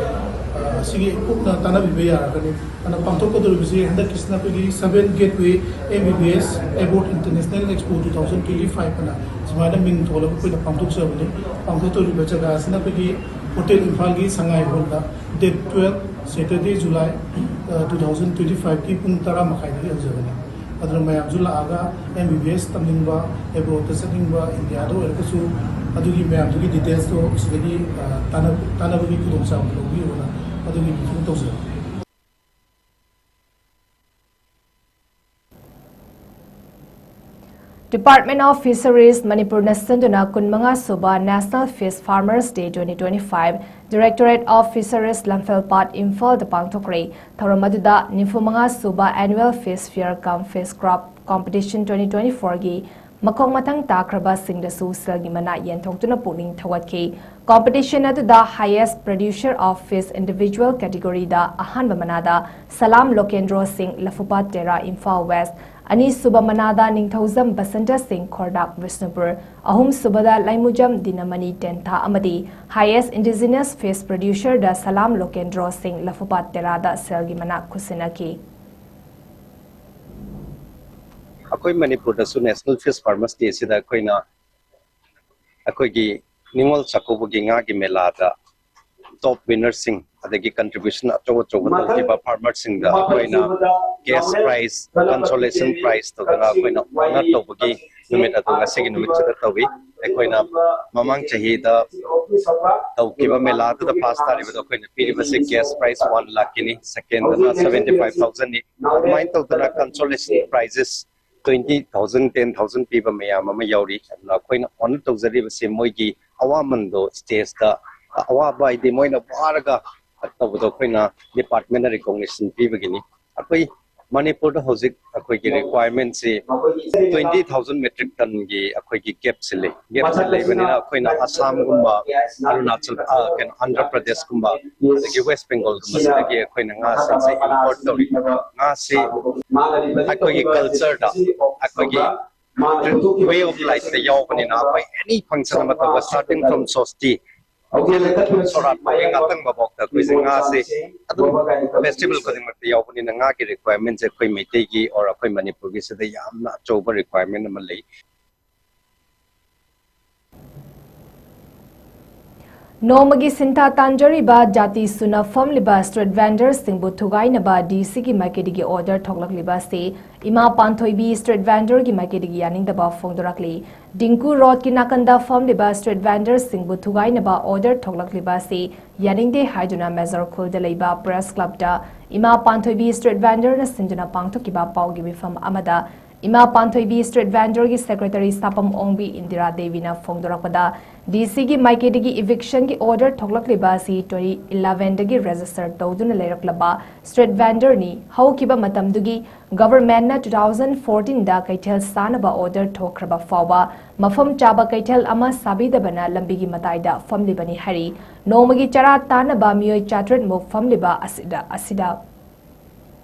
ꯑ, ꯁꯤꯒꯤ ꯀꯨꯞꯅ ꯇꯥꯟꯅꯕꯤꯕ ꯌꯥꯔꯒꯅꯤ꯫ ꯑꯗꯨꯅ ꯄꯥꯡꯊꯣꯛꯀꯗꯧꯔꯤꯕꯁꯤ ꯍꯟꯗꯛꯀꯤꯁꯤꯅ ꯑꯩꯈꯣꯏꯒꯤ Seven Gateway M B B S Abroad International Expo two thousand twenty-five ꯑꯅ ꯁꯨꯃꯥꯏꯅ ꯃꯤꯡ ꯊꯣꯜꯂꯒ ꯑꯩꯈꯣꯏꯅ ꯄꯥꯡꯊꯣꯛꯆꯕꯅꯤ꯫ ꯄꯥꯡꯊꯣꯛꯇꯧꯔꯤꯕ ꯖꯒꯥ ꯑꯁꯤꯅ ꯑꯩꯈꯣꯏꯒꯤ ꯍꯣꯇꯦꯜ ꯏꯝꯐꯥꯜꯒꯤ ꯁꯉꯥꯏ ꯍꯣꯜꯗ, date twelve, Saturday, July, ꯑ, two thousand twenty-five ꯀꯤ ꯄꯨꯡ ꯇꯔꯥ ꯃꯈꯥꯏꯗꯒꯤ ꯍꯧꯖꯒꯅꯤ꯫ ꯑꯗꯨꯅ ꯃꯌꯥꯝꯁꯨ ꯂꯥꯛꯑꯒ ꯑꯦꯝ ꯕꯤ ꯕꯤ ꯑꯦꯁ ꯇꯝꯅꯤꯡꯕ, ꯑꯦꯕ꯭ꯔꯣꯗꯇ ꯆꯠꯅꯤꯡꯕ, ꯏꯟꯗꯤꯌꯥꯗ ꯑꯣꯏꯔꯒꯁꯨ ꯑꯗꯨꯒꯤ ꯃꯌꯥꯝꯗꯨꯒꯤ ꯗꯤꯇꯦꯜꯁꯇꯣ ꯁꯤꯗꯒꯤ, ꯑ, ꯇꯥꯟꯅ-, ꯇꯥꯟꯅꯕꯒꯤ ꯈꯨꯗꯣꯡꯆꯥꯕꯗꯨ ꯂꯧꯕꯤꯌꯣꯅ ꯑꯗꯨꯒꯤ ꯃꯤꯇꯤꯡ ꯇꯧꯖꯕꯅꯤ꯫ Department of Fisheries ꯃꯅꯤꯄꯨꯔꯅ ꯁꯤꯟꯗꯨꯅ ꯀꯨꯟꯃꯉꯥ ꯁꯨꯕ National Fish Farmers Day twenty twenty-five Directorate of Fisheries ꯂꯝꯐꯦꯜꯄꯥꯠ ꯏꯝꯐꯥꯜꯗ ꯄꯥꯡꯊꯣꯛꯈ꯭ꯔꯦ꯫ ꯊꯧꯔꯝ ꯑꯗꯨꯗ ꯅꯤꯐꯨꯃꯉꯥ ꯁꯨꯕ Annual Fish Fair cum Fish Crop Competition twenty twenty-fourꯒꯤ ꯃꯈꯣꯡ ꯃꯊꯪ ꯇꯥꯈ꯭ꯔꯕꯁꯤꯡꯗꯁꯨ ꯁꯦꯜꯒꯤ ꯃꯅꯥ ꯌꯦꯟꯊꯣꯛꯇꯨꯅ ꯄꯨꯛꯅꯤꯡ ꯊꯧꯒꯠꯈꯤ꯫ Competition ꯑꯗꯨꯗ Highest Producer of Fish Individual categoryꯗ ꯑꯍꯥꯟꯕ ꯃꯅꯥꯗ ꯁꯂꯥꯝ ꯂꯣꯀꯦꯟꯗ꯭ꯔꯣ ꯁꯤꯡ, ꯂꯐꯨꯄꯥꯠ ꯇꯦꯔꯥ, ꯏꯝꯐꯥꯜ ꯋꯦꯁ, ꯑꯅꯤꯁꯨꯕ ꯃꯅꯥꯗ ꯅꯤꯡꯊꯧꯖꯝ ꯕꯁꯟꯇ ꯁꯤꯡ, ꯈꯣꯔꯗꯥꯛ, ꯕꯤꯁꯅꯨꯄꯨꯔ, ꯑꯍꯨꯝꯁꯨꯕꯗ ꯂꯩꯃꯨꯖꯝ ꯗꯤꯅꯃꯅꯤ, ꯇꯦꯟꯊꯥ, ꯑꯃꯗꯤ Highest Indigenous Fish Producerꯗ ꯁꯂꯥꯝ ꯂꯣꯀꯦꯟꯗ꯭ꯔꯣ ꯁꯤꯡ, ꯂꯐꯨꯄꯥꯠ ꯇꯦꯔꯥꯗ ꯁꯦꯜꯒꯤ ꯃꯅꯥ ꯈꯨꯠꯁꯤꯟꯅꯈꯤ꯫ ꯑꯩꯈꯣꯏ ꯃꯅꯤꯄꯨꯔꯗꯁꯨ National Fish Farmers Day ꯑꯁꯤꯗ ꯑꯩꯈꯣꯏꯅ ꯑꯩꯈꯣꯏꯒꯤ ꯅꯤꯉꯣꯜ ꯆꯥꯛꯀꯧꯕꯒꯤ ꯉꯥꯒꯤ ꯃꯦꯂꯥꯗ ꯇꯣꯞ ꯋꯤꯅꯔꯁꯤꯡ, ꯑꯗꯒꯤ ꯀꯟꯇ꯭ꯔꯤꯕ꯭ꯌꯨꯁꯟ ꯑꯆꯧ ꯑꯆꯧꯕ ꯇꯧꯈꯤꯕ ꯐꯥꯔꯃꯔꯁꯤꯡꯗ ꯑꯩꯈꯣꯏꯅ ꯀꯦꯁ ꯄ꯭ꯔꯥꯏꯖ, ꯀꯟꯁꯣꯂꯦꯁꯟ ꯄ꯭ꯔꯥꯏꯖ ꯇꯧꯗꯅ ꯑꯩꯈꯣꯏꯅ ꯑꯣꯅꯔ ꯇꯧꯕꯒꯤ ꯅꯨꯃꯤꯠ ꯑꯗꯨ ꯉꯁꯤꯒꯤ ꯅꯨꯃꯤꯠꯁꯤꯗ ꯇꯧꯏ꯫ ꯑꯩꯈꯣꯏꯅ ꯃꯃꯥꯡ ꯆꯍꯤꯗ ꯇꯧꯈꯤꯕ ꯃꯦꯂꯥꯗꯨꯗ ꯐꯥꯔꯁ ꯇꯥꯔꯤꯕꯗꯣ ꯑꯩꯈꯣꯏꯅ ꯄꯤꯔꯤꯕꯁꯦ ꯀꯦꯁ ꯄ꯭ꯔꯥꯏꯖ ꯋꯥꯟ ꯂꯥꯈꯀꯤꯅꯤ, ꯁꯦꯀꯦꯟꯗꯅ ꯁꯕꯦꯟꯇꯤ ꯐꯥꯏꯚ ꯊꯥꯎꯖꯟꯅꯤ꯫ ꯑꯗꯨꯃꯥꯏꯅ ꯇꯧꯗꯅ consolation prizes twenty thousand, ten thousand ꯄꯤꯕ ꯃꯌꯥꯝ ꯑꯃ ꯌꯥꯎꯔꯤ꯫ ꯑꯗꯨꯅ ꯑꯩꯈꯣꯏꯅ ꯑꯣꯅꯔ ꯇꯧꯖꯔꯤꯕꯁꯤ ꯃꯣꯏꯒꯤ ꯑꯋꯥꯃꯟꯗꯣ, ꯁ꯭ꯇꯦꯖꯇ ꯑꯋꯥꯕ ꯍꯥꯏꯗꯤ ꯃꯣꯏꯅ ꯋꯥꯔꯒ ꯇꯧꯕꯗꯣ ꯑꯩꯈꯣꯏꯅ ꯗꯤꯄꯥꯔꯠꯃꯦꯟꯅ ꯔꯤꯀꯣꯒꯅꯤꯁꯟ ꯄꯤꯕꯒꯤꯅꯤ꯫ ꯑꯩꯈꯣꯏ ꯃꯅꯤꯄꯨꯔꯗ ꯍꯧꯖꯤꯛ ꯑꯩꯈꯣꯏꯒꯤ ꯔꯤꯀ꯭ꯋꯥꯏꯔꯃꯦꯟꯁꯤ ꯇ꯭ꯋꯦꯟꯇꯤ ꯊꯥꯎꯖꯟ ꯃꯦꯇ꯭ꯔꯤꯛ ꯇꯟꯒꯤ ꯑꯩꯈꯣꯏꯒꯤ ꯒꯦꯞꯁꯤ ꯂꯩ꯫ ꯒꯦꯞꯁꯤ ꯂꯩꯕꯅꯤꯅ ꯑꯩꯈꯣꯏꯅ ꯑꯁꯥꯝꯒꯨꯝꯕ, ꯑꯔꯨꯅꯥꯆꯜ, ꯑ, ꯀꯩꯅꯣ, ꯑꯟꯙ꯭ꯔ ꯄ꯭ꯔꯗꯦꯁꯀꯨꯝꯕ, ꯑꯗꯒꯤ ꯋꯦꯁ ꯕꯦꯡꯒꯣꯜꯒꯨꯝꯕꯁꯤꯗꯒꯤ ꯑꯩꯈꯣꯏꯅ ꯉꯥꯁꯤꯡꯁꯦ ꯏꯝꯄꯣꯔꯠ ꯇꯧꯔꯤ꯫ ꯉꯥꯁꯤ ꯑꯩꯈꯣꯏꯒꯤ ꯀꯜꯆꯔꯗ, ꯑꯩꯈꯣꯏꯒꯤ ꯋꯦ ꯑꯣꯐ ꯂꯥꯏꯐꯇ ꯌꯥꯎꯕꯅꯤꯅ ꯑꯩꯈꯣꯏ ꯑꯦꯅꯤ ꯐꯪꯁꯟ ꯑꯃ ꯇꯧꯕ, starting from ꯁꯣꯁꯇꯤ, ꯁꯣꯔꯥꯠ ꯐꯥꯎꯒꯤ ꯉꯥꯇꯪꯕ ꯐꯥꯎꯗ ꯑꯩꯈꯣꯏꯁꯦ ꯉꯥꯁꯦ ꯑꯗꯨꯝ ꯐꯦꯁꯇꯤꯚꯦꯜ ꯈꯨꯗꯤꯡꯃꯛꯇ ꯌꯥꯎꯕꯅꯤꯅ ꯉꯥꯒꯤ ꯔꯤꯀ꯭ꯋꯥꯏꯔꯃꯦꯟꯁꯦ ꯑꯩꯈꯣꯏ ꯃꯩꯇꯩꯒꯤ or ꯑꯩꯈꯣꯏ ꯃꯅꯤꯄꯨꯔꯒꯤꯁꯤꯗ ꯌꯥꯝꯅ ꯑꯆꯧꯕ ꯔꯤꯀ꯭ꯋꯥꯏꯔꯃꯦꯟ ꯑꯃ ꯂꯩ꯫ ꯅꯣꯡꯃꯒꯤ ꯁꯤꯟꯊꯥ ꯇꯥꯟꯖꯔꯤꯕ ꯖꯥꯇꯤ ꯁꯨꯅ ꯐꯝꯂꯤꯕ street vendorꯁꯤꯡꯕꯨ ꯊꯨꯒꯥꯏꯅꯕ DCꯒꯤ ꯃꯥꯏꯀꯩꯗꯒꯤ order ꯊꯣꯛꯂꯛꯂꯤꯕ ꯑꯁꯤ ꯏꯃꯥ ꯄꯥꯟꯊꯣꯏꯕꯤ street vendorꯒꯤ ꯃꯥꯏꯀꯩꯗꯒꯤ ꯌꯥꯅꯤꯡꯗꯕ ꯐꯣꯡꯗꯣꯔꯛꯂꯤ꯫ ꯗꯤꯡꯀꯨ roadꯀꯤ ꯅꯥꯀꯟꯗ ꯐꯝꯂꯤꯕ street vendorꯁꯤꯡꯕꯨ ꯊꯨꯒꯥꯏꯅꯕ order ꯊꯣꯛꯂꯛꯂꯤꯕ ꯑꯁꯤ ꯌꯥꯅꯤꯡꯗꯦ ꯍꯥꯏꯗꯨꯅ ꯃꯦꯖꯣꯔ ꯈꯨꯜꯗ ꯂꯩꯕ press clubꯇ ꯏꯃꯥ ꯄꯥꯟꯊꯣꯏꯕꯤ street vendorꯅ ꯁꯤꯟꯗꯨꯅ ꯄꯥꯡꯊꯣꯛꯈꯤꯕ ꯄꯥꯎꯒꯤ ꯃꯤꯐꯝ ꯑꯃꯗ ꯏꯃꯥ ꯄꯥꯟꯊꯣꯏꯕꯤ street vendorꯒꯤ secretary ꯁꯥꯄꯝ ꯑꯣꯡꯕꯤ ꯏꯟꯗꯤꯔꯥ ꯗꯦꯕꯤꯅ ꯐꯣꯡꯗꯣꯔꯛꯄꯗ, DCꯒꯤ ꯃꯥꯏꯀꯩꯗꯒꯤ evictionꯒꯤ order ꯊꯣꯛꯂꯛꯂꯤꯕ ꯑꯁꯤ twenty elevenꯗꯒꯤ register ꯇꯧꯗꯨꯅ ꯂꯩꯔꯛꯂꯕ street vendorꯅꯤ꯫ ꯍꯧꯈꯤꯕ ꯃꯇꯝꯗꯨꯒꯤ governmentꯅ two thousand fourteenꯗ ꯀꯩꯊꯦꯜ ꯁꯥꯅꯕ order ꯊꯣꯛꯈ꯭ꯔꯕ ꯐꯥꯎꯕ ꯃꯐꯝ ꯆꯥꯕ ꯀꯩꯊꯦꯜ ꯑꯃ ꯁꯥꯕꯤꯗꯕꯅ ꯂꯝꯕꯤꯒꯤ ꯃꯇꯥꯏꯗ ꯐꯝꯂꯤꯕꯅꯤ ꯍꯥꯏꯔꯤ꯫ ꯅꯣꯡꯃꯒꯤ ꯆꯔꯥ ꯇꯥꯅꯕ ꯃꯤꯑꯣꯏ ꯆꯥꯇ꯭ꯔꯦꯠ ꯃꯨꯛ ꯐꯝꯂꯤꯕ ꯑꯁꯤꯗ, ꯑꯁꯤꯗ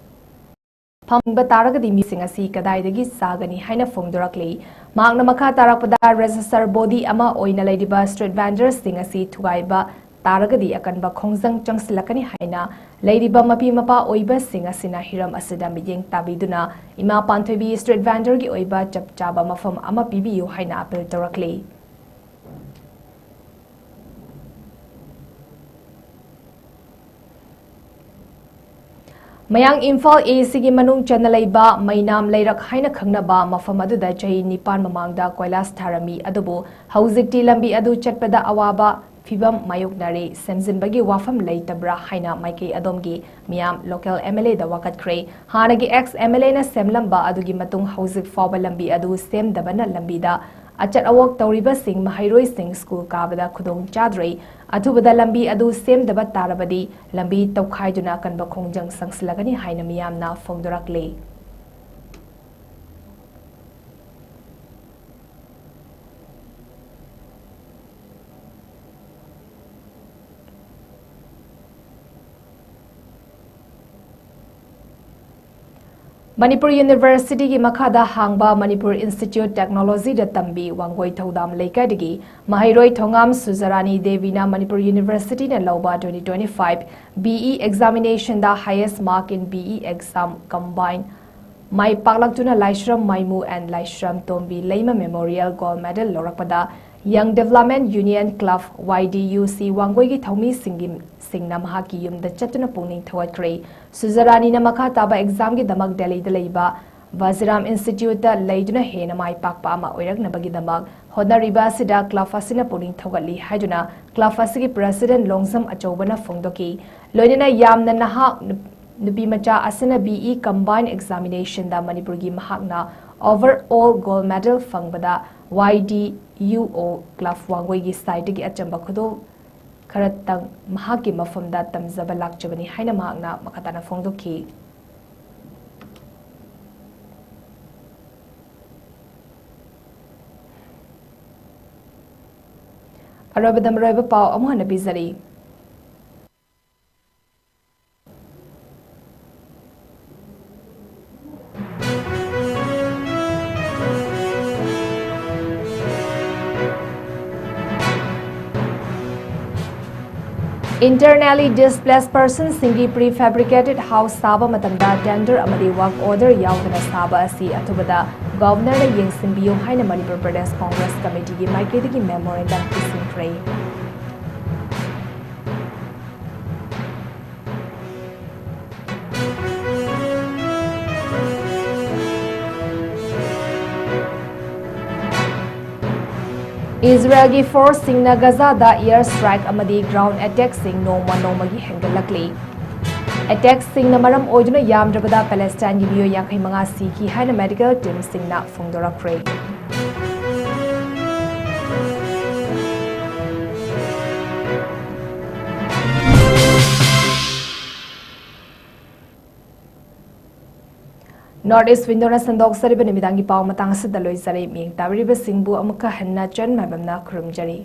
ꯐꯪꯕ ꯇꯥꯔꯒꯗꯤ ꯃꯤꯁꯤꯡ ꯑꯁꯤ ꯀꯗꯥꯏꯗꯒꯤ ꯆꯥꯒꯅꯤ ꯍꯥꯏꯅ ꯐꯣꯡꯗꯣꯔꯛꯂꯤ꯫ ꯃꯍꯥꯛꯅ ꯃꯈꯥ ꯇꯥꯔꯛꯄꯗ, register body ꯑꯃ ꯑꯣꯏꯅ ꯂꯩꯔꯤꯕ street vendorꯁꯤꯡ ꯑꯁꯤ ꯊꯨꯒꯥꯏꯕ ꯇꯥꯔꯒꯗꯤ ꯑꯀꯟꯕ ꯈꯣꯡꯖꯪ ꯆꯪꯁꯤꯜꯂꯛꯀꯅꯤ ꯍꯥꯏꯅ ꯂꯩꯔꯤꯕ ꯃꯄꯤ ꯃꯄꯥ ꯑꯣꯏꯕꯁꯤꯡ ꯑꯁꯤꯅ ꯍꯤꯔꯝ ꯑꯁꯤꯗ ꯃꯤꯠꯌꯦꯡ ꯇꯥꯕꯤꯗꯨꯅ ꯏꯃꯥ ꯄꯥꯟꯊꯣꯏꯕꯤ street vendorꯒꯤ ꯑꯣꯏꯕ ꯆꯞ ꯆꯥꯕ ꯃꯐꯝ ꯑꯃ ꯄꯤꯕꯤꯌꯨ ꯍꯥꯏꯅ appeal ꯇꯧꯔꯛꯂꯤ꯫ ꯃꯌꯥꯡ ꯏꯝꯐꯥꯜ ACꯒꯤ ꯃꯅꯨꯡ ꯆꯟꯅ ꯂꯩꯕ ꯃꯩꯅꯥꯝ ꯂꯩꯔꯛ ꯍꯥꯏꯅ ꯈꯪꯅꯕ ꯃꯐꯝ ꯑꯗꯨꯗ ꯆꯍꯤ ꯅꯤꯄꯥꯟ ꯃꯃꯥꯡꯗ ꯀꯣꯏꯂꯥꯁ ꯊꯥꯔꯝꯃꯤ, ꯑꯗꯨꯕꯨ ꯍꯧꯖꯤꯛꯇꯤ ꯂꯝꯕꯤ ꯑꯗꯨ ꯆꯠꯄꯗ ꯑꯋꯥꯕ ꯐꯤꯚꯝ ꯃꯥꯌꯣꯛꯅꯔꯦ꯫ ꯁꯦꯝꯖꯤꯟꯕꯒꯤ ꯋꯥꯐꯝ ꯂꯩꯇꯕ꯭ꯔꯥ ꯍꯥꯏꯅ ꯃꯥꯏꯀꯩ ꯑꯗꯣꯝꯒꯤ ꯃꯤꯌꯥꯝ local MLAꯗ ꯋꯥꯀꯠꯈ꯭ꯔꯦ꯫ ꯍꯥꯟꯅꯒꯤ ex MLAꯅ ꯁꯦꯝꯂꯝꯕ ꯑꯗꯨꯒꯤ ꯃꯇꯨꯡ ꯍꯧꯖꯤꯛ ꯐꯥꯎꯕ ꯂꯝꯕꯤ ꯑꯗꯨ ꯁꯦꯝꯗꯕꯅ ꯂꯝꯕꯤꯗ ꯑꯆꯠ ꯑꯋꯣꯛ ꯇꯧꯔꯤꯕꯁꯤꯡ, ꯃꯍꯩꯔꯣꯏꯁꯤꯡ ꯁ꯭ꯀꯨꯜ ꯀꯥꯕꯗ ꯈꯨꯗꯣꯡ ꯆꯥꯗ꯭ꯔꯦ꯫ ꯑꯊꯨꯕꯗ ꯂꯝꯕꯤ ꯑꯗꯨ ꯁꯦꯝꯗꯕ ꯇꯥꯔꯕꯗꯤ ꯂꯝꯕꯤ ꯇꯧꯈꯥꯏꯗꯨꯅ ꯑꯀꯟꯕ ꯈꯣꯡꯖꯪ ꯆꯪꯁꯤꯜꯂꯒꯅꯤ ꯍꯥꯏꯅ ꯃꯤꯌꯥꯝꯅ ꯐꯣꯡꯗꯣꯔꯛꯂꯤ꯫ ꯃꯅꯤꯄꯨꯔ Universityꯒꯤ ꯃꯈꯥꯗ ꯍꯥꯡꯕ Manipur Institute Technologyꯗ ꯇꯝꯕꯤ ꯋꯥꯡꯒꯣꯏ ꯊꯧꯗꯥꯝ ꯂꯩꯀꯥꯏꯗꯒꯤ ꯃꯍꯩꯔꯣꯏ ꯊꯣꯉꯥꯝ ꯁꯨꯖꯔꯥꯅꯤ ꯗꯦꯕꯤꯅ ꯃꯅꯤꯄꯨꯔ Universityꯅ ꯂꯧꯕ twenty twenty-five BE examinationꯗ highest mark in BE exam combine my ꯄꯥꯛꯂꯛꯇꯨꯅ Laishram ꯃꯥꯏꯃꯨ and Laishram Tombi Leima Memorial Gold Medal ꯂꯧꯔꯛꯄꯗ Young Development Union Club, Y D U C, ꯋꯥꯡꯒꯣꯏꯒꯤ ꯊꯧꯃꯤꯁꯤꯡꯒꯤ, ꯁꯤꯡꯅ ꯃꯍꯥꯛꯀꯤ ꯌꯨꯝꯗ ꯆꯠꯇꯨꯅ ꯄꯨꯛꯅꯤꯡ ꯊꯧꯒꯠꯈ꯭ꯔꯦ꯫ ꯁꯨꯖꯔꯥꯅꯤꯅ ꯃꯈꯥ ꯇꯥꯕ examꯒꯤꯗꯃꯛ ꯗꯦꯜꯂꯤꯗ ꯂꯩꯕ ꯚꯥꯖꯤꯔꯥꯝ Instituteꯇ ꯂꯩꯗꯨꯅ ꯍꯦꯟꯅ ꯃꯥꯏ ꯄꯥꯛꯄ ꯑꯃ ꯑꯣꯏꯔꯛꯅꯕꯒꯤꯗꯃꯛ ꯍꯣꯠꯅꯔꯤꯕ ꯑꯁꯤꯗ club ꯑꯁꯤꯅ ꯄꯨꯛꯅꯤꯡ ꯊꯧꯒꯠꯂꯤ ꯍꯥꯏꯗꯨꯅ club ꯑꯁꯤꯒꯤ president ꯂꯣꯡꯖꯝ ꯑꯆꯧꯕꯅ ꯐꯣꯡꯗꯣꯛꯈꯤ꯫ ꯂꯣꯏꯅꯅ ꯌꯥꯝꯅ ꯅꯍꯥ ꯅꯨ-, ꯅꯨꯄꯤ ꯃꯆꯥ ꯑꯁꯤꯅ B E combined examinationꯗ ꯃꯅꯤꯄꯨꯔꯒꯤ ꯃꯍꯥꯛꯅ overall gold medal ꯐꯪꯕꯗ Y D U O Club ꯋꯥꯡꯒꯣꯏꯒꯤ sideꯇꯒꯤ ꯑꯆꯝꯕ ꯈꯨꯗꯣꯜ ꯈꯔꯇꯪ ꯃꯍꯥꯛꯀꯤ ꯃꯐꯝꯗ ꯇꯝꯖꯕ ꯂꯥꯛꯆꯕꯅꯤ ꯍꯥꯏꯅ ꯃꯍꯥꯛꯅ ꯃꯈꯥ ꯇꯥꯅ ꯐꯣꯡꯗꯣꯛꯈꯤ꯫ ꯑꯔꯣꯏꯕꯗ ꯃꯔꯨꯑꯣꯏꯕ ꯄꯥꯎ ꯑꯃꯨꯛ ꯍꯟꯅ ꯄꯤꯖꯔꯤ꯫ Internally displaced personꯁꯤꯡꯒꯤ prefabricated house ꯁꯥꯕ ꯃꯇꯝꯗ tender ꯑꯃꯗꯤ work order ꯌꯥꯎꯗꯅ ꯁꯥꯕ ꯑꯁꯤ ꯑꯊꯨꯕꯗ Governorꯅ ꯌꯦꯡꯁꯤꯟꯕꯤꯌꯨ ꯍꯥꯏꯅ ꯃꯅꯤꯄꯨꯔ ꯄ꯭ꯔꯗꯦꯁ ꯀꯣꯡꯒ꯭ꯔꯦꯁ ꯀꯃꯤꯇꯤꯒꯤ ꯃꯥꯏꯀꯩꯗꯒꯤ memorandum ꯄꯤꯁꯤꯟꯈ꯭ꯔꯦ꯫ ꯏꯖꯔꯦꯜꯒꯤ forceꯁꯤꯡꯅ ꯒꯖꯥꯗ air strike ꯑꯃꯗꯤ ground attackꯁꯤꯡ ꯅꯣꯡꯃ ꯅꯣꯡꯃꯒꯤ ꯍꯦꯟꯒꯠꯂꯛꯂꯤ꯫ Attackꯁꯤꯡꯅ ꯃꯔꯝ ꯑꯣꯏꯗꯨꯅ ꯌꯥꯝꯗ꯭ꯔꯕꯗ ꯄꯦꯂꯦꯁꯇꯥꯏꯟꯒꯤ ꯃꯤꯑꯣꯏ ꯌꯥꯡꯈꯩ ꯃꯉꯥ ꯁꯤꯈꯤ ꯍꯥꯏꯅ medical teamꯁꯤꯡꯅ ꯐꯣꯡꯗꯣꯔꯛꯈ꯭ꯔꯦ꯫ North East Windowꯅ ꯁꯟꯗꯣꯛꯆꯔꯤꯕ ꯅꯨꯃꯤꯗꯥꯡꯒꯤ ꯄꯥꯎ ꯃꯇꯥꯡ ꯑꯁꯤꯗ ꯂꯣꯏꯖꯔꯦ꯫ ꯃꯤꯠꯌꯦꯡ ꯇꯥꯕꯤꯔꯤꯕꯁꯤꯡꯕꯨ ꯑꯃꯨꯛꯀ ꯍꯟꯅ ꯆꯟ ꯃꯥꯏꯕꯝꯅ ꯈꯨꯔꯨꯝꯖꯔꯤ꯫